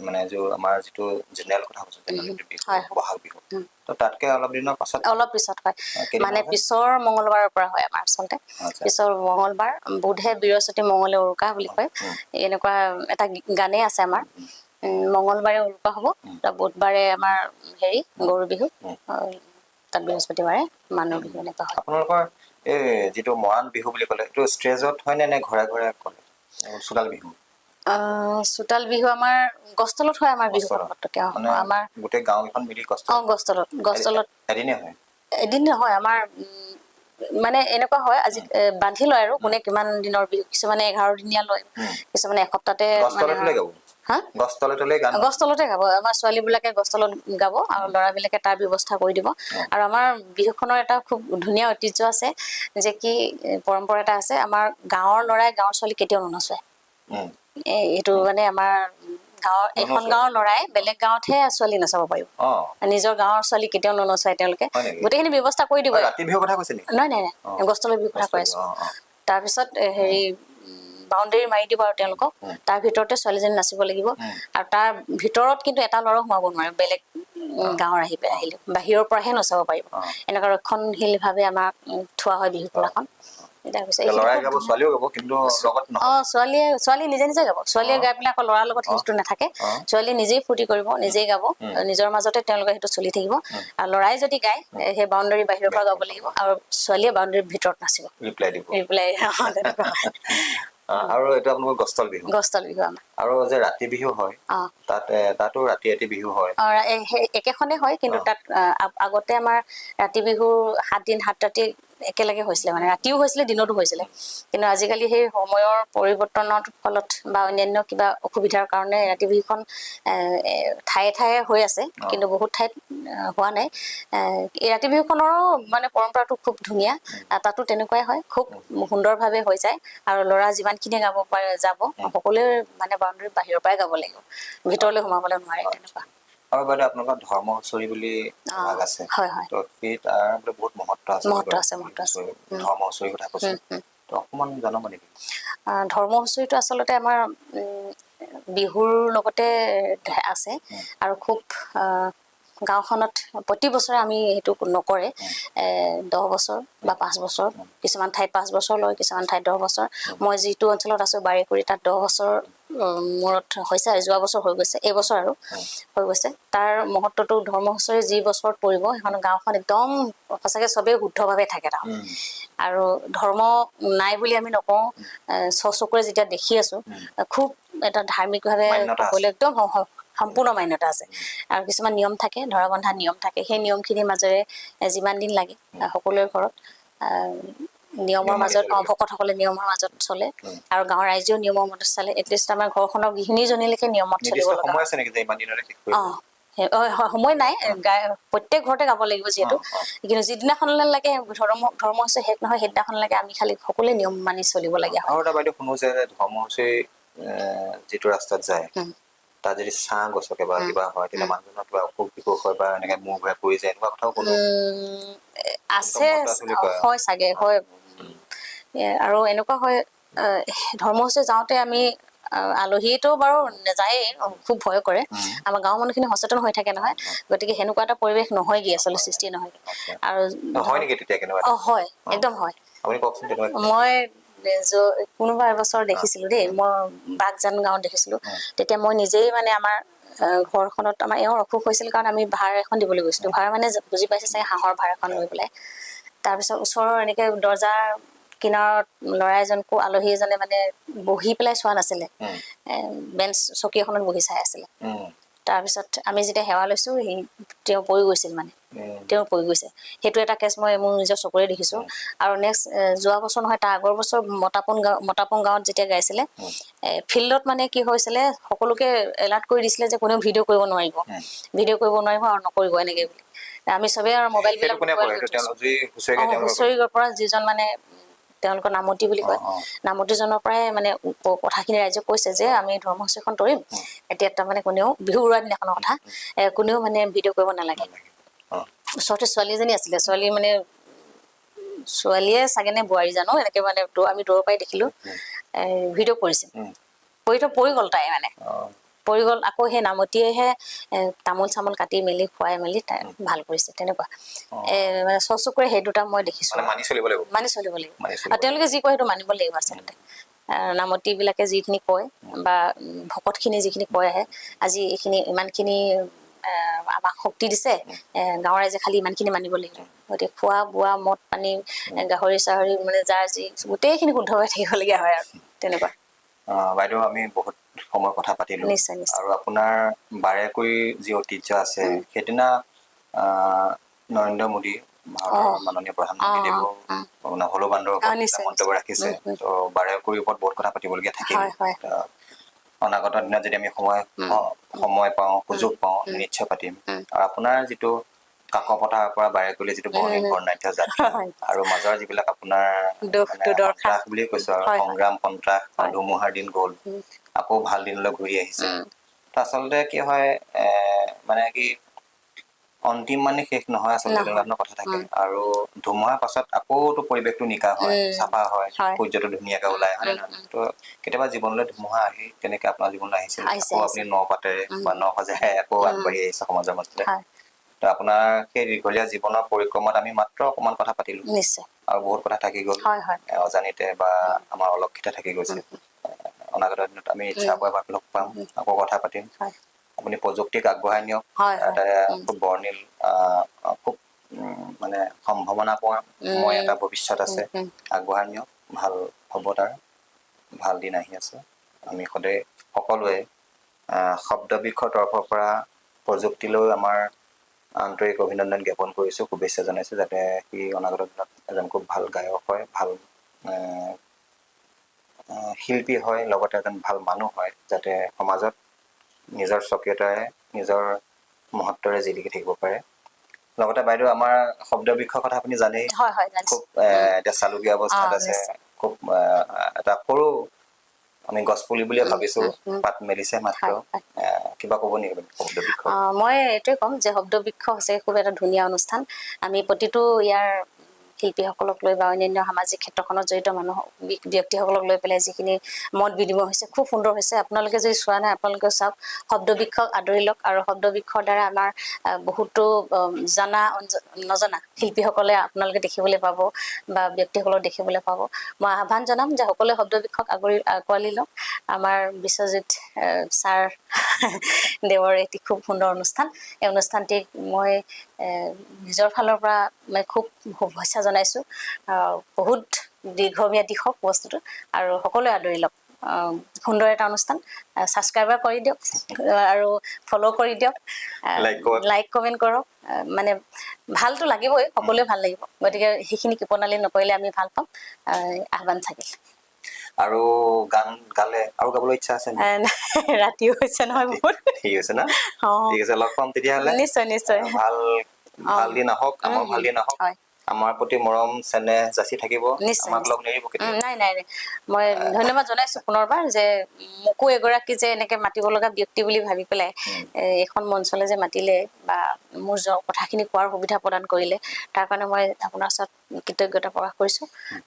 মানে जो আমাৰ যিটো জেনেৰেল কথা কৈছো, জেনেৰেল যিটো বিহু, হয়, হয়। বহাগ বিহু, তো তাতকে অলপ দিনৰ পাছত, অলপ পিছত হয়। কেইদিনমান মানে হয়? পিছৰ মংগলবাৰৰ পৰা হয় আমাৰ আচলতে। পিছৰ মংগলবাৰ, বুধে বৃহস্পতি মংগলে উৰুকা বুলি কয়, এনেকুৱা এটা গানেই আছে আমাৰ। মংগলবাৰে উৰুকা হ'ব, তাৰ বুধবাৰে আমাৰ হেৰি গৰু বিহু, তাত বৃহস্পতিবাৰে মানুহ বিহু, এনেকুৱা হয়। আপোনালোকৰ এই যিটো মৰাণ বিহু বুলি ক'লে, এইটো ষ্টেজত হয় নে, নে ঘৰে ঘৰে কৰে চোতাল বিহু? চোতাল বিহু আমাৰ গছ তলত হয় আমাৰ বিহু। গছ তলত। পতককে মানে আমাৰ গোটেই গাঁওকেইখন মিলি গছ অ, গছ তলত, গছ তলত। এদিনে হয়? এদিন নহয়, আমাৰ মানে এনেকুৱা হয়, আজি বান্ধি লয় আৰু কোনে কিমান দিনৰ বিহু, কিছুমানে 11 দিনীয়া লয়, কিছুমানে এসপ্তাহতে। গছ মানে তলে তলে গাব? হা? গছ তলে তলে গান? গছ তলতে গাব। আমাৰ ছোৱালীবিলাকে গছ তলত গাব আৰু ল'ৰাবিলাকে তাৰ ব্যৱস্থা কৰি দিব। আৰু আমাৰ বিহুখনৰ এটা খুব ধুনীয়া ঐতিহ্য আছে যে কি পৰম্পৰা এটা আছে, আমাৰ গাঁৱৰ ল'ৰাই গাঁৱৰ ছোৱালী কেতিয়াও ননচোৱায়। এইটো মানে আমাৰ গাঁৱৰ এখন ননচোৱায়? গাঁৱৰ ল'ৰাই বেলেগ গাঁৱতহে ছোৱালী নচাব পাৰিব। নিজৰ গাঁৱৰ ছোৱালী কেতিয়াও ননচোৱায় তেওঁলোকে। হয় নেকি? গোটেইখিনি ব্যৱস্থা কৰি দিব। ৰাতি বিহুৰ কথা কৈছে নেকি? নহয় নহয় নহয়, গছ তলৰ বিহুৰ কথা কৈ আছো। অ, অ। তাৰপিছত হেৰি বাউণ্ডেৰী মাৰি দিব আৰু তেওঁলোকক, তাৰ ভিতৰতে ছোৱালীজনী নাচিব লাগিব। আৰু তাৰ ভিতৰত কিন্তু এটা ল'ৰাও সোমাব নোৱাৰে, বেলেগ গাঁৱৰ আহিলে বাহিৰৰ পৰাহে নচাব পাৰিব। এনেকুৱা ৰক্ষণশীলভাৱে আমাক থোৱা হয় বিহু খেলাখন। তাৰপিছত এইখিনি ল'ৰাই খুব গাব, ছোৱালীও গাব, কিন্তু লগত অ, নহয়। ছোৱালী নিজে নিজে গাব। ছোৱালীয়ে গাই পেলাই আকৌ ল'ৰাৰ লগত সেইটো নাথাকে। ছোৱালীয়ে নিজেই ফূৰ্তি কৰিব, নিজেই গাব, নিজৰ মাজতে তেওঁলোকে সেইটো চলি থাকিব। আৰু ল'ৰাই যদি গায়, সেই বাউণ্ডেৰী বাহিৰৰ পৰা গাব লাগিব আৰু ছোৱালীয়ে বাউণ্ডেৰীৰ ভিতৰত নাচিব। ৰিপ্লাই দিব। ৰিপ্লাই, তেনেকুৱা হয়। আৰু এইটো আপোনালোকৰ গছতল বিহু? গছতল বিহু আমাৰ। আৰু যে ৰাতি বিহু হয়, তাত তাতো ৰাতি ৰাতি বিহু হয়? অ, সেই একেখনে হয়, কিন্তু তাত আগতে আমাৰ ৰাতি বিহু 7 দিন 7 ৰাতি একেলগে হৈছিলে, মানে ৰাতিও হৈছিলে দিনতো হৈছিলে। কিন্তু আজিকালি সেই সময়ৰ পৰিৱৰ্তনৰ ফলত বা অন্যান্য কিবা অসুবিধাৰ কাৰণে ৰাতি বিহুখন ঠায়ে ঠায়ে হৈ আছে, কিন্তু বহুত ঠাইত হোৱা নাই। এই ৰাতি বিহুখনৰো মানে পৰম্পৰাটো খুব ধুনীয়া। তাতো তেনেকুৱাই হয়, খুব সুন্দৰভাৱে হৈ যায়। আৰু ল'ৰা যিমানখিনিয়ে গাব পাৰে যাব, সকলোৱে মানে বাউণ্ডেৰীৰ বাহিৰৰ পৰাই গাব লাগিব, ভিতৰলৈ সোমাবলৈ নোৱাৰে, তেনেকুৱা। আৰু বাইদেউ, আপোনালোকৰ ধৰ্ম হুঁচৰি বুলি ভাগ আছে? হয় হয়। তো সেই তাৰ বোলে বহুত মহত্ব আছে। মহত্ব আছে, মহত্ব আছে। ধৰ্ম হুঁচৰিৰ কথা কৈছো, তো অকণমান জনাব নেকি? ধৰ্ম হুঁচৰিটো আচলতে আমাৰ বিহুৰ লগতে আছে আৰু খুব গাঁওখনত প্ৰতি বছৰে আমি সেইটো নকৰে, 10 বছৰ বা 5 বছৰ, কিছুমান ঠাইত 5 বছৰ লয়, কিছুমান ঠাইত 10 বছৰ। মই যিটো অঞ্চলত আছোঁ বাৰেকুৰি, তাত 10 বছৰ মূৰত হৈছে আৰু যোৱা বছৰ হৈ গৈছে, এই বছৰ আৰু হৈ গৈছে। তাৰ মহত্বটো ধৰ্ম হুঁচৰি যি বছৰত পৰিব, সেইখন গাঁওখন একদম সঁচাকৈ চবেই শুদ্ধভাৱে থাকে তাত। আৰু ধৰ্ম নাই বুলি আমি নকওঁ, স্বচকুৰে যেতিয়া দেখি আছো, খুব এটা ধাৰ্মিকভাৱে মান্যতা আছে। সকলোৱে একদম সম্পূৰ্ণ মান্যতা আছে। আৰু কিছুমান নিয়ম থাকে, ধৰা বন্ধা নিয়ম থাকে, সেই নিয়মখিনিৰ মাজেৰে যিমান দিন লাগে সকলোৰে ঘৰত নিয়মৰ নিয়ম মানি মাজত চলিব। ভকতসকলে নিয়মৰ মাজত চলে উম। আৰু গাঁৱৰ ৰাইজেও নিয়মৰ মতে চলে। এটলিষ্ট আমাৰ ঘৰখনৰ গৃহিণীজনীলৈকে নিয়মত চলিব নিৰ্দিষ্ট লগা সময় হয়। আছে নেকি যে ইমান দিনতে শেষ কৰিব? সময় নাই, প্ৰত্যেক ঘৰতে গাব লাগিব যিহেতু, অ, অ। কিন্তু যিদিনাখনলৈকে ধৰ্ম হৈছে শেষ নহয় সেইদিনাখনলৈকে আমি খালি সকলোৱে নিয়ম মানি চলিব লগীয়া হয়। আৰু এটা বাইদেউ শুনো যে ধৰ্মসূচী যিটো ৰাস্তাত যায় তাত যদি ছাঁ গছকে বা কিবা হয় তেতিয়া মানুহজনৰ কিবা অসুখ বিসুখ হয় বা এনেকে মূৰ ঘূৰাই পৰি যায়, এনেকুৱা কথাও শুনো। আছে, মতা বুলি কয়। হয় চাগে, হয়। আৰু এনেকুৱা হয়, ধৰ্মসূচী যাওঁতে আমি আলহীটো বাৰু নাযায়েই, খুব ভয় কৰে। আমাৰ গাঁৱৰ মানুহখিনি সচেতন হৈ থাকে নহয়, গতিকে সেনেকুৱা এটা পৰিৱেশ নহয়গৈ, আচলতে সৃষ্টি নহয়। আৰু হয় নেকি তেতিয়া কেনেকুৱা? হয়, একদম হয়। আপুনি কওকচোন তেনেকুৱা। মই কোনোবা এবছৰ দেখিছিলো দেই, মই বাগজান গাঁৱত দেখিছিলো। তেতিয়া মই নিজেই মানে আমাৰ ঘৰখনত আমাৰ এওঁৰ অসুখ হৈছিল কাৰণ আমি ভাৰ এখন দিবলৈ গৈছিলো। ভাৰ মানে বুজি পাইছে চাগে, হাঁহৰ ভাৰ এখন লৈ পেলাই। তাৰপিছত ওচৰৰ এনেকে দৰ্জাৰ কিনাৰত ল'ৰা এজনকো আলহী এজনে মানে বহি পেলাই চোৱা নাছিলে, বেঞ্চ চকী এখনত বহি চাই আছিলে। তাৰপিছত আমি যেতিয়া সেৱা লৈছো, সি তেওঁ পৰি গৈছিল মানে, তেওঁ পৰি গৈছে। সেইটো এটা কেছ মই মোৰ নিজৰ চকুৰে দেখিছো। আৰু নেক্সট যোৱা বছৰ নহয়, তাৰ আগৰ বছৰ মতাপুং গাঁৱত যেতিয়া গাইছিলে, ফিল্ডত মানে কি হৈছিলে, সকলোকে এলাৰ্ট কৰি দিছিলে যে কোনেও ভিডিঅ' কৰিব নোৱাৰিব, ভিডিঅ' কৰিব নোৱাৰিব আৰু নকৰিব এনেকে বুলি। আমি চবেই আৰু মোবাইল সেইটো বিলাক কোনে কৰে? সেইটো তেওঁলোক যি হুঁচৰি গায় তেওঁলোকে কৰে? হুঁচৰি পৰা যিজন মানে তেওঁলোকৰ নামতি বুলি কয়, নামতিজনৰ পৰাই মানে কথাখিনি ৰাইজক কৈছে যে আমি ধৰ্মসূচীখন তৰিম, এতিয়া তাৰমানে কোনেও বিহু উৰুৱা দিনাখনৰ কথা, কোনেও মানে ভিডিঅ' কৰিব নালাগে। ওচৰতে ছোৱালী এজনী আছিলে, ছোৱালী মানে ছোৱালীয়ে চাগে নে বোৱাৰী জানো, এনেকে মানে আমি দূৰৰ পৰাই দেখিলো, ভিডিঅ' কৰিছে, কৰি থৈ পৰি গ'ল তাই, মানে পৰি গ'ল। আকৌ সেই নামতিয়েহে তামোল চামোল কাটি মেলি খুৱাই মেলি তাই ভাল কৰিছে, তেনেকুৱা। মানে চকুৰে সেই দুটা মই দেখিছো। মানে মানি চলিব লাগিব। মানি চলিব লাগিব। মানি চলিব। আৰু তেওঁলোকে যি কয় সেইটো মানিব লাগিব আচলতে। নামতিবিলাকে যিখিনি কয় বা ভকতখিনি যিখিনি কয় আহে, আজি এইখিনি ইমানখিনি আমাক শক্তি দিছে, গাঁৱৰ ৰাইজে খালি ইমানখিনি মানিব লাগিব। গতিকে খোৱা বোৱা মদ পানী, গাহৰি চাহৰি মানে যাৰ যি গোটেইখিনি শুদ্ধ হৈ থাকিবলগীয়া হয় আৰু তেনেকুৱা। বাইদেউ, আমি বহুত সময় কথা পাতিলো। নিশ্চয়, নিশ্চয়। আৰু আপোনাৰ বাৰেকুৰি যি ঐতিহ্য আছে, সেইদিনা নৰেন্দ্ৰ মোদী, ভাৰতৰ মাননীয় প্ৰধানমন্ত্ৰী দেৱ আপোনাৰ হলৌ বান্দৰৰ ওপৰত মন্তব্য ৰাখিছে। তো বাৰেকুৰিৰ ওপৰত বহুত কথা পাতিবলগীয়া থাকিল। হয়, হয়। অনাগত দিনত যদি আমি সময় পাওঁ, সুযোগ পাওঁ, নিশ্চয় পাতিম। আৰু আপোনাৰ যিটো কাকপথাৰৰ পৰা বাৰেকুৰি যিটো বৰ্ণিল বৰ্ণাঢ্য যাত্ৰা আৰু মাজৰ যিবিলাক আপোনাৰ দুখ, মানে দুৰ্দশা। সন্ত্ৰাস বুলিয়ে কৈছো আৰু সংগ্ৰাম, সন্ত্ৰাস, ধুমুহাৰ দিন গ'ল, আকৌ ভাল দিনলৈ ঘূৰি আহিছে। তো আচলতে কি হয়, মানে কি অন্তিম মানে শেষ নহয় আচলতে, নহয়। তেনেকুৱা ধৰণৰ কথা থাকে। আৰু ধুমুহাৰ পাছত আকৌতো পৰিৱেশটো নিকা হয়, চাফা হয়, সূৰ্যটো ধুনীয়াকে ওলাই, হয় নে নহয়? তো কেতিয়াবা জীৱনলৈ ধুমুহা আহি তেনেকে আপোনাৰ জীৱনলৈ আহিছিল, আহিছে, আকৌ আহিছে। আপুনি ন পাতেৰে বা ন সজাই আকৌ আগবাঢ়ি আহিছে সমাজৰ মাজতে। তো আপোনাৰ সেই দীঘলীয়া জীৱনৰ পৰিক্ৰমাত আমি মাত্ৰ অকমান কথা পাতিলো, আৰু বহুত কথা থাকি গ'ল, হয়, হয়। অজানিতে বা আমাৰ অলক্ষিতে থাকি গৈছে। অনাগত দিনত আমি ইচ্ছা আকৌ এবাৰ লগ পাম, আকৌ কথা পাতিম। আপুনি প্ৰযুক্তিক আগবঢ়াই নিয়ক, এটা খুব বৰ্ণিল, খুব মানে সম্ভাৱনা পোৱা মই এটা ভৱিষ্যত আছে, আগবঢ়াই নিয়ক, ভাল হ'ব, তাৰ ভাল দিন আহি আছে। আমি সদায় সকলোৱে শব্দবৃক্ষৰ তৰফৰ পৰা প্ৰযুক্তিলৈ আমাৰ আন্তৰিক অভিনন্দন জ্ঞাপন কৰিছোঁ, শুভেচ্ছা জনাইছোঁ, যাতে সি অনাগত দিনত এজন খুব ভাল গায়ক হয়, ভাল শিল্পী হয়, লগতে এজন ভাল মানুহ হয়, যাতে সমাজত নিজৰ স্বকীয়তাৰে নিজৰ মহত্বৰে জিলিকি থাকিব পাৰে। লগতে বাইদেউ, আমাৰ শব্দবৃক্ষৰ কথা আপুনি জানেই। হয়, হয়, জানিছো। খুব এতিয়া চালুকীয়া অৱস্থাত আছে, খুব এটা সৰু আমি গছপুলি বুলিয়ে ভাবিছো, পাত মেলিছে মাত্ৰ। হয়, হয়। কিবা ক'ব নেকি আপুনি শব্দবৃক্ষ? মই এইটোৱে ক'ম যে শব্দবৃক্ষ সঁচাকৈ খুব এটা ধুনীয়া অনুষ্ঠান। আমি প্ৰতিটো ইয়াৰ শিল্পীসকলক লৈ বা অন্যান্য সামাজিক ক্ষেত্ৰখনত জড়িত মানুহ ব্যক্তিসকলক লৈ পেলাই যিখিনি মত বিনিময় হৈছে, খুব সুন্দৰ হৈছে। আপোনালোকে যদি চোৱা নাই, আপোনালোকে চাওক, শব্দবৃক্ষক আদৰি লওক। আৰু শব্দবৃক্ষৰ দ্বাৰা আমাৰ বহুতো জানা নজনা শিল্পীসকলে আপোনালোকে দেখিবলৈ পাব বা ব্যক্তিসকলক দেখিবলৈ পাব। মই আহ্বান জনাম যে সকলোৱে শব্দবৃক্ষক আঁকোৱালি লওক। আমাৰ বিশ্বজিৎ ছাৰ দেৱৰ এটি খুব সুন্দৰ অনুষ্ঠান। এই অনুষ্ঠানটিক মই নিজৰ ফালৰ পৰা মই খুব শুভেচ্ছা জনাইছোঁ। বহুত দীৰ্ঘম্যাদী হওক বস্তুটো আৰু সকলোৱে আদৰি লওক। সুন্দৰ এটা অনুষ্ঠান। ছাবস্ক্ৰাইবাৰ কৰি দিয়ক আৰু ফ'ল' কৰি দিয়ক, Like কৰক। লাইক কমেণ্ট কৰক। মানে ভালতো লাগিবই, সকলোৱে ভাল লাগিব, গতিকে সেইখিনি কৃপণালি নকৰিলে আমি ভাল পাম। আহ্বান থাকিল। আৰু গান গালে আৰু গাবলৈ ইচ্ছা আছে নেকি? ৰাতিও হৈছে নহয় বহুত। ঠিক আছে না? অ। ঠিক আছে, লগ পাম তেতিয়াহ'লে। নিশ্চয় নিশ্চয়। ভাল ভাল দিন আহক, আমাৰ ভাল দিন আহক। হয়। আমাৰ প্ৰতি মৰম চেনেহ যাচি থাকিব। নিশ্চয়, আমাক লগ নেৰিব কেতিয়াও। নাই নাই নাই, মই ধন্যবাদ জনাইছো পুনৰবাৰ যে মোকো এগৰাকী যে এনেকে মাতিব লগা ব্যক্তি বুলি ভাবি পেলাই এইখন মঞ্চলৈ যে মাতিলে বা মোৰ কথাখিনি কোৱাৰ সুবিধা প্ৰদান কৰিলে, তাৰ কাৰণে মই আপোনাৰ ওচৰত কৃতজ্ঞতা প্ৰকাশ কৰিছো।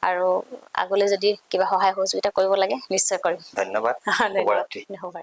আৰু আগলৈ যদি কিবা সহায় সহযোগিতা কৰিব লাগে, নিশ্চয় কৰিম। ধন্যবাদ। ধন্যবাদ। শুভৰাত্ৰি। ধন্যবাদ।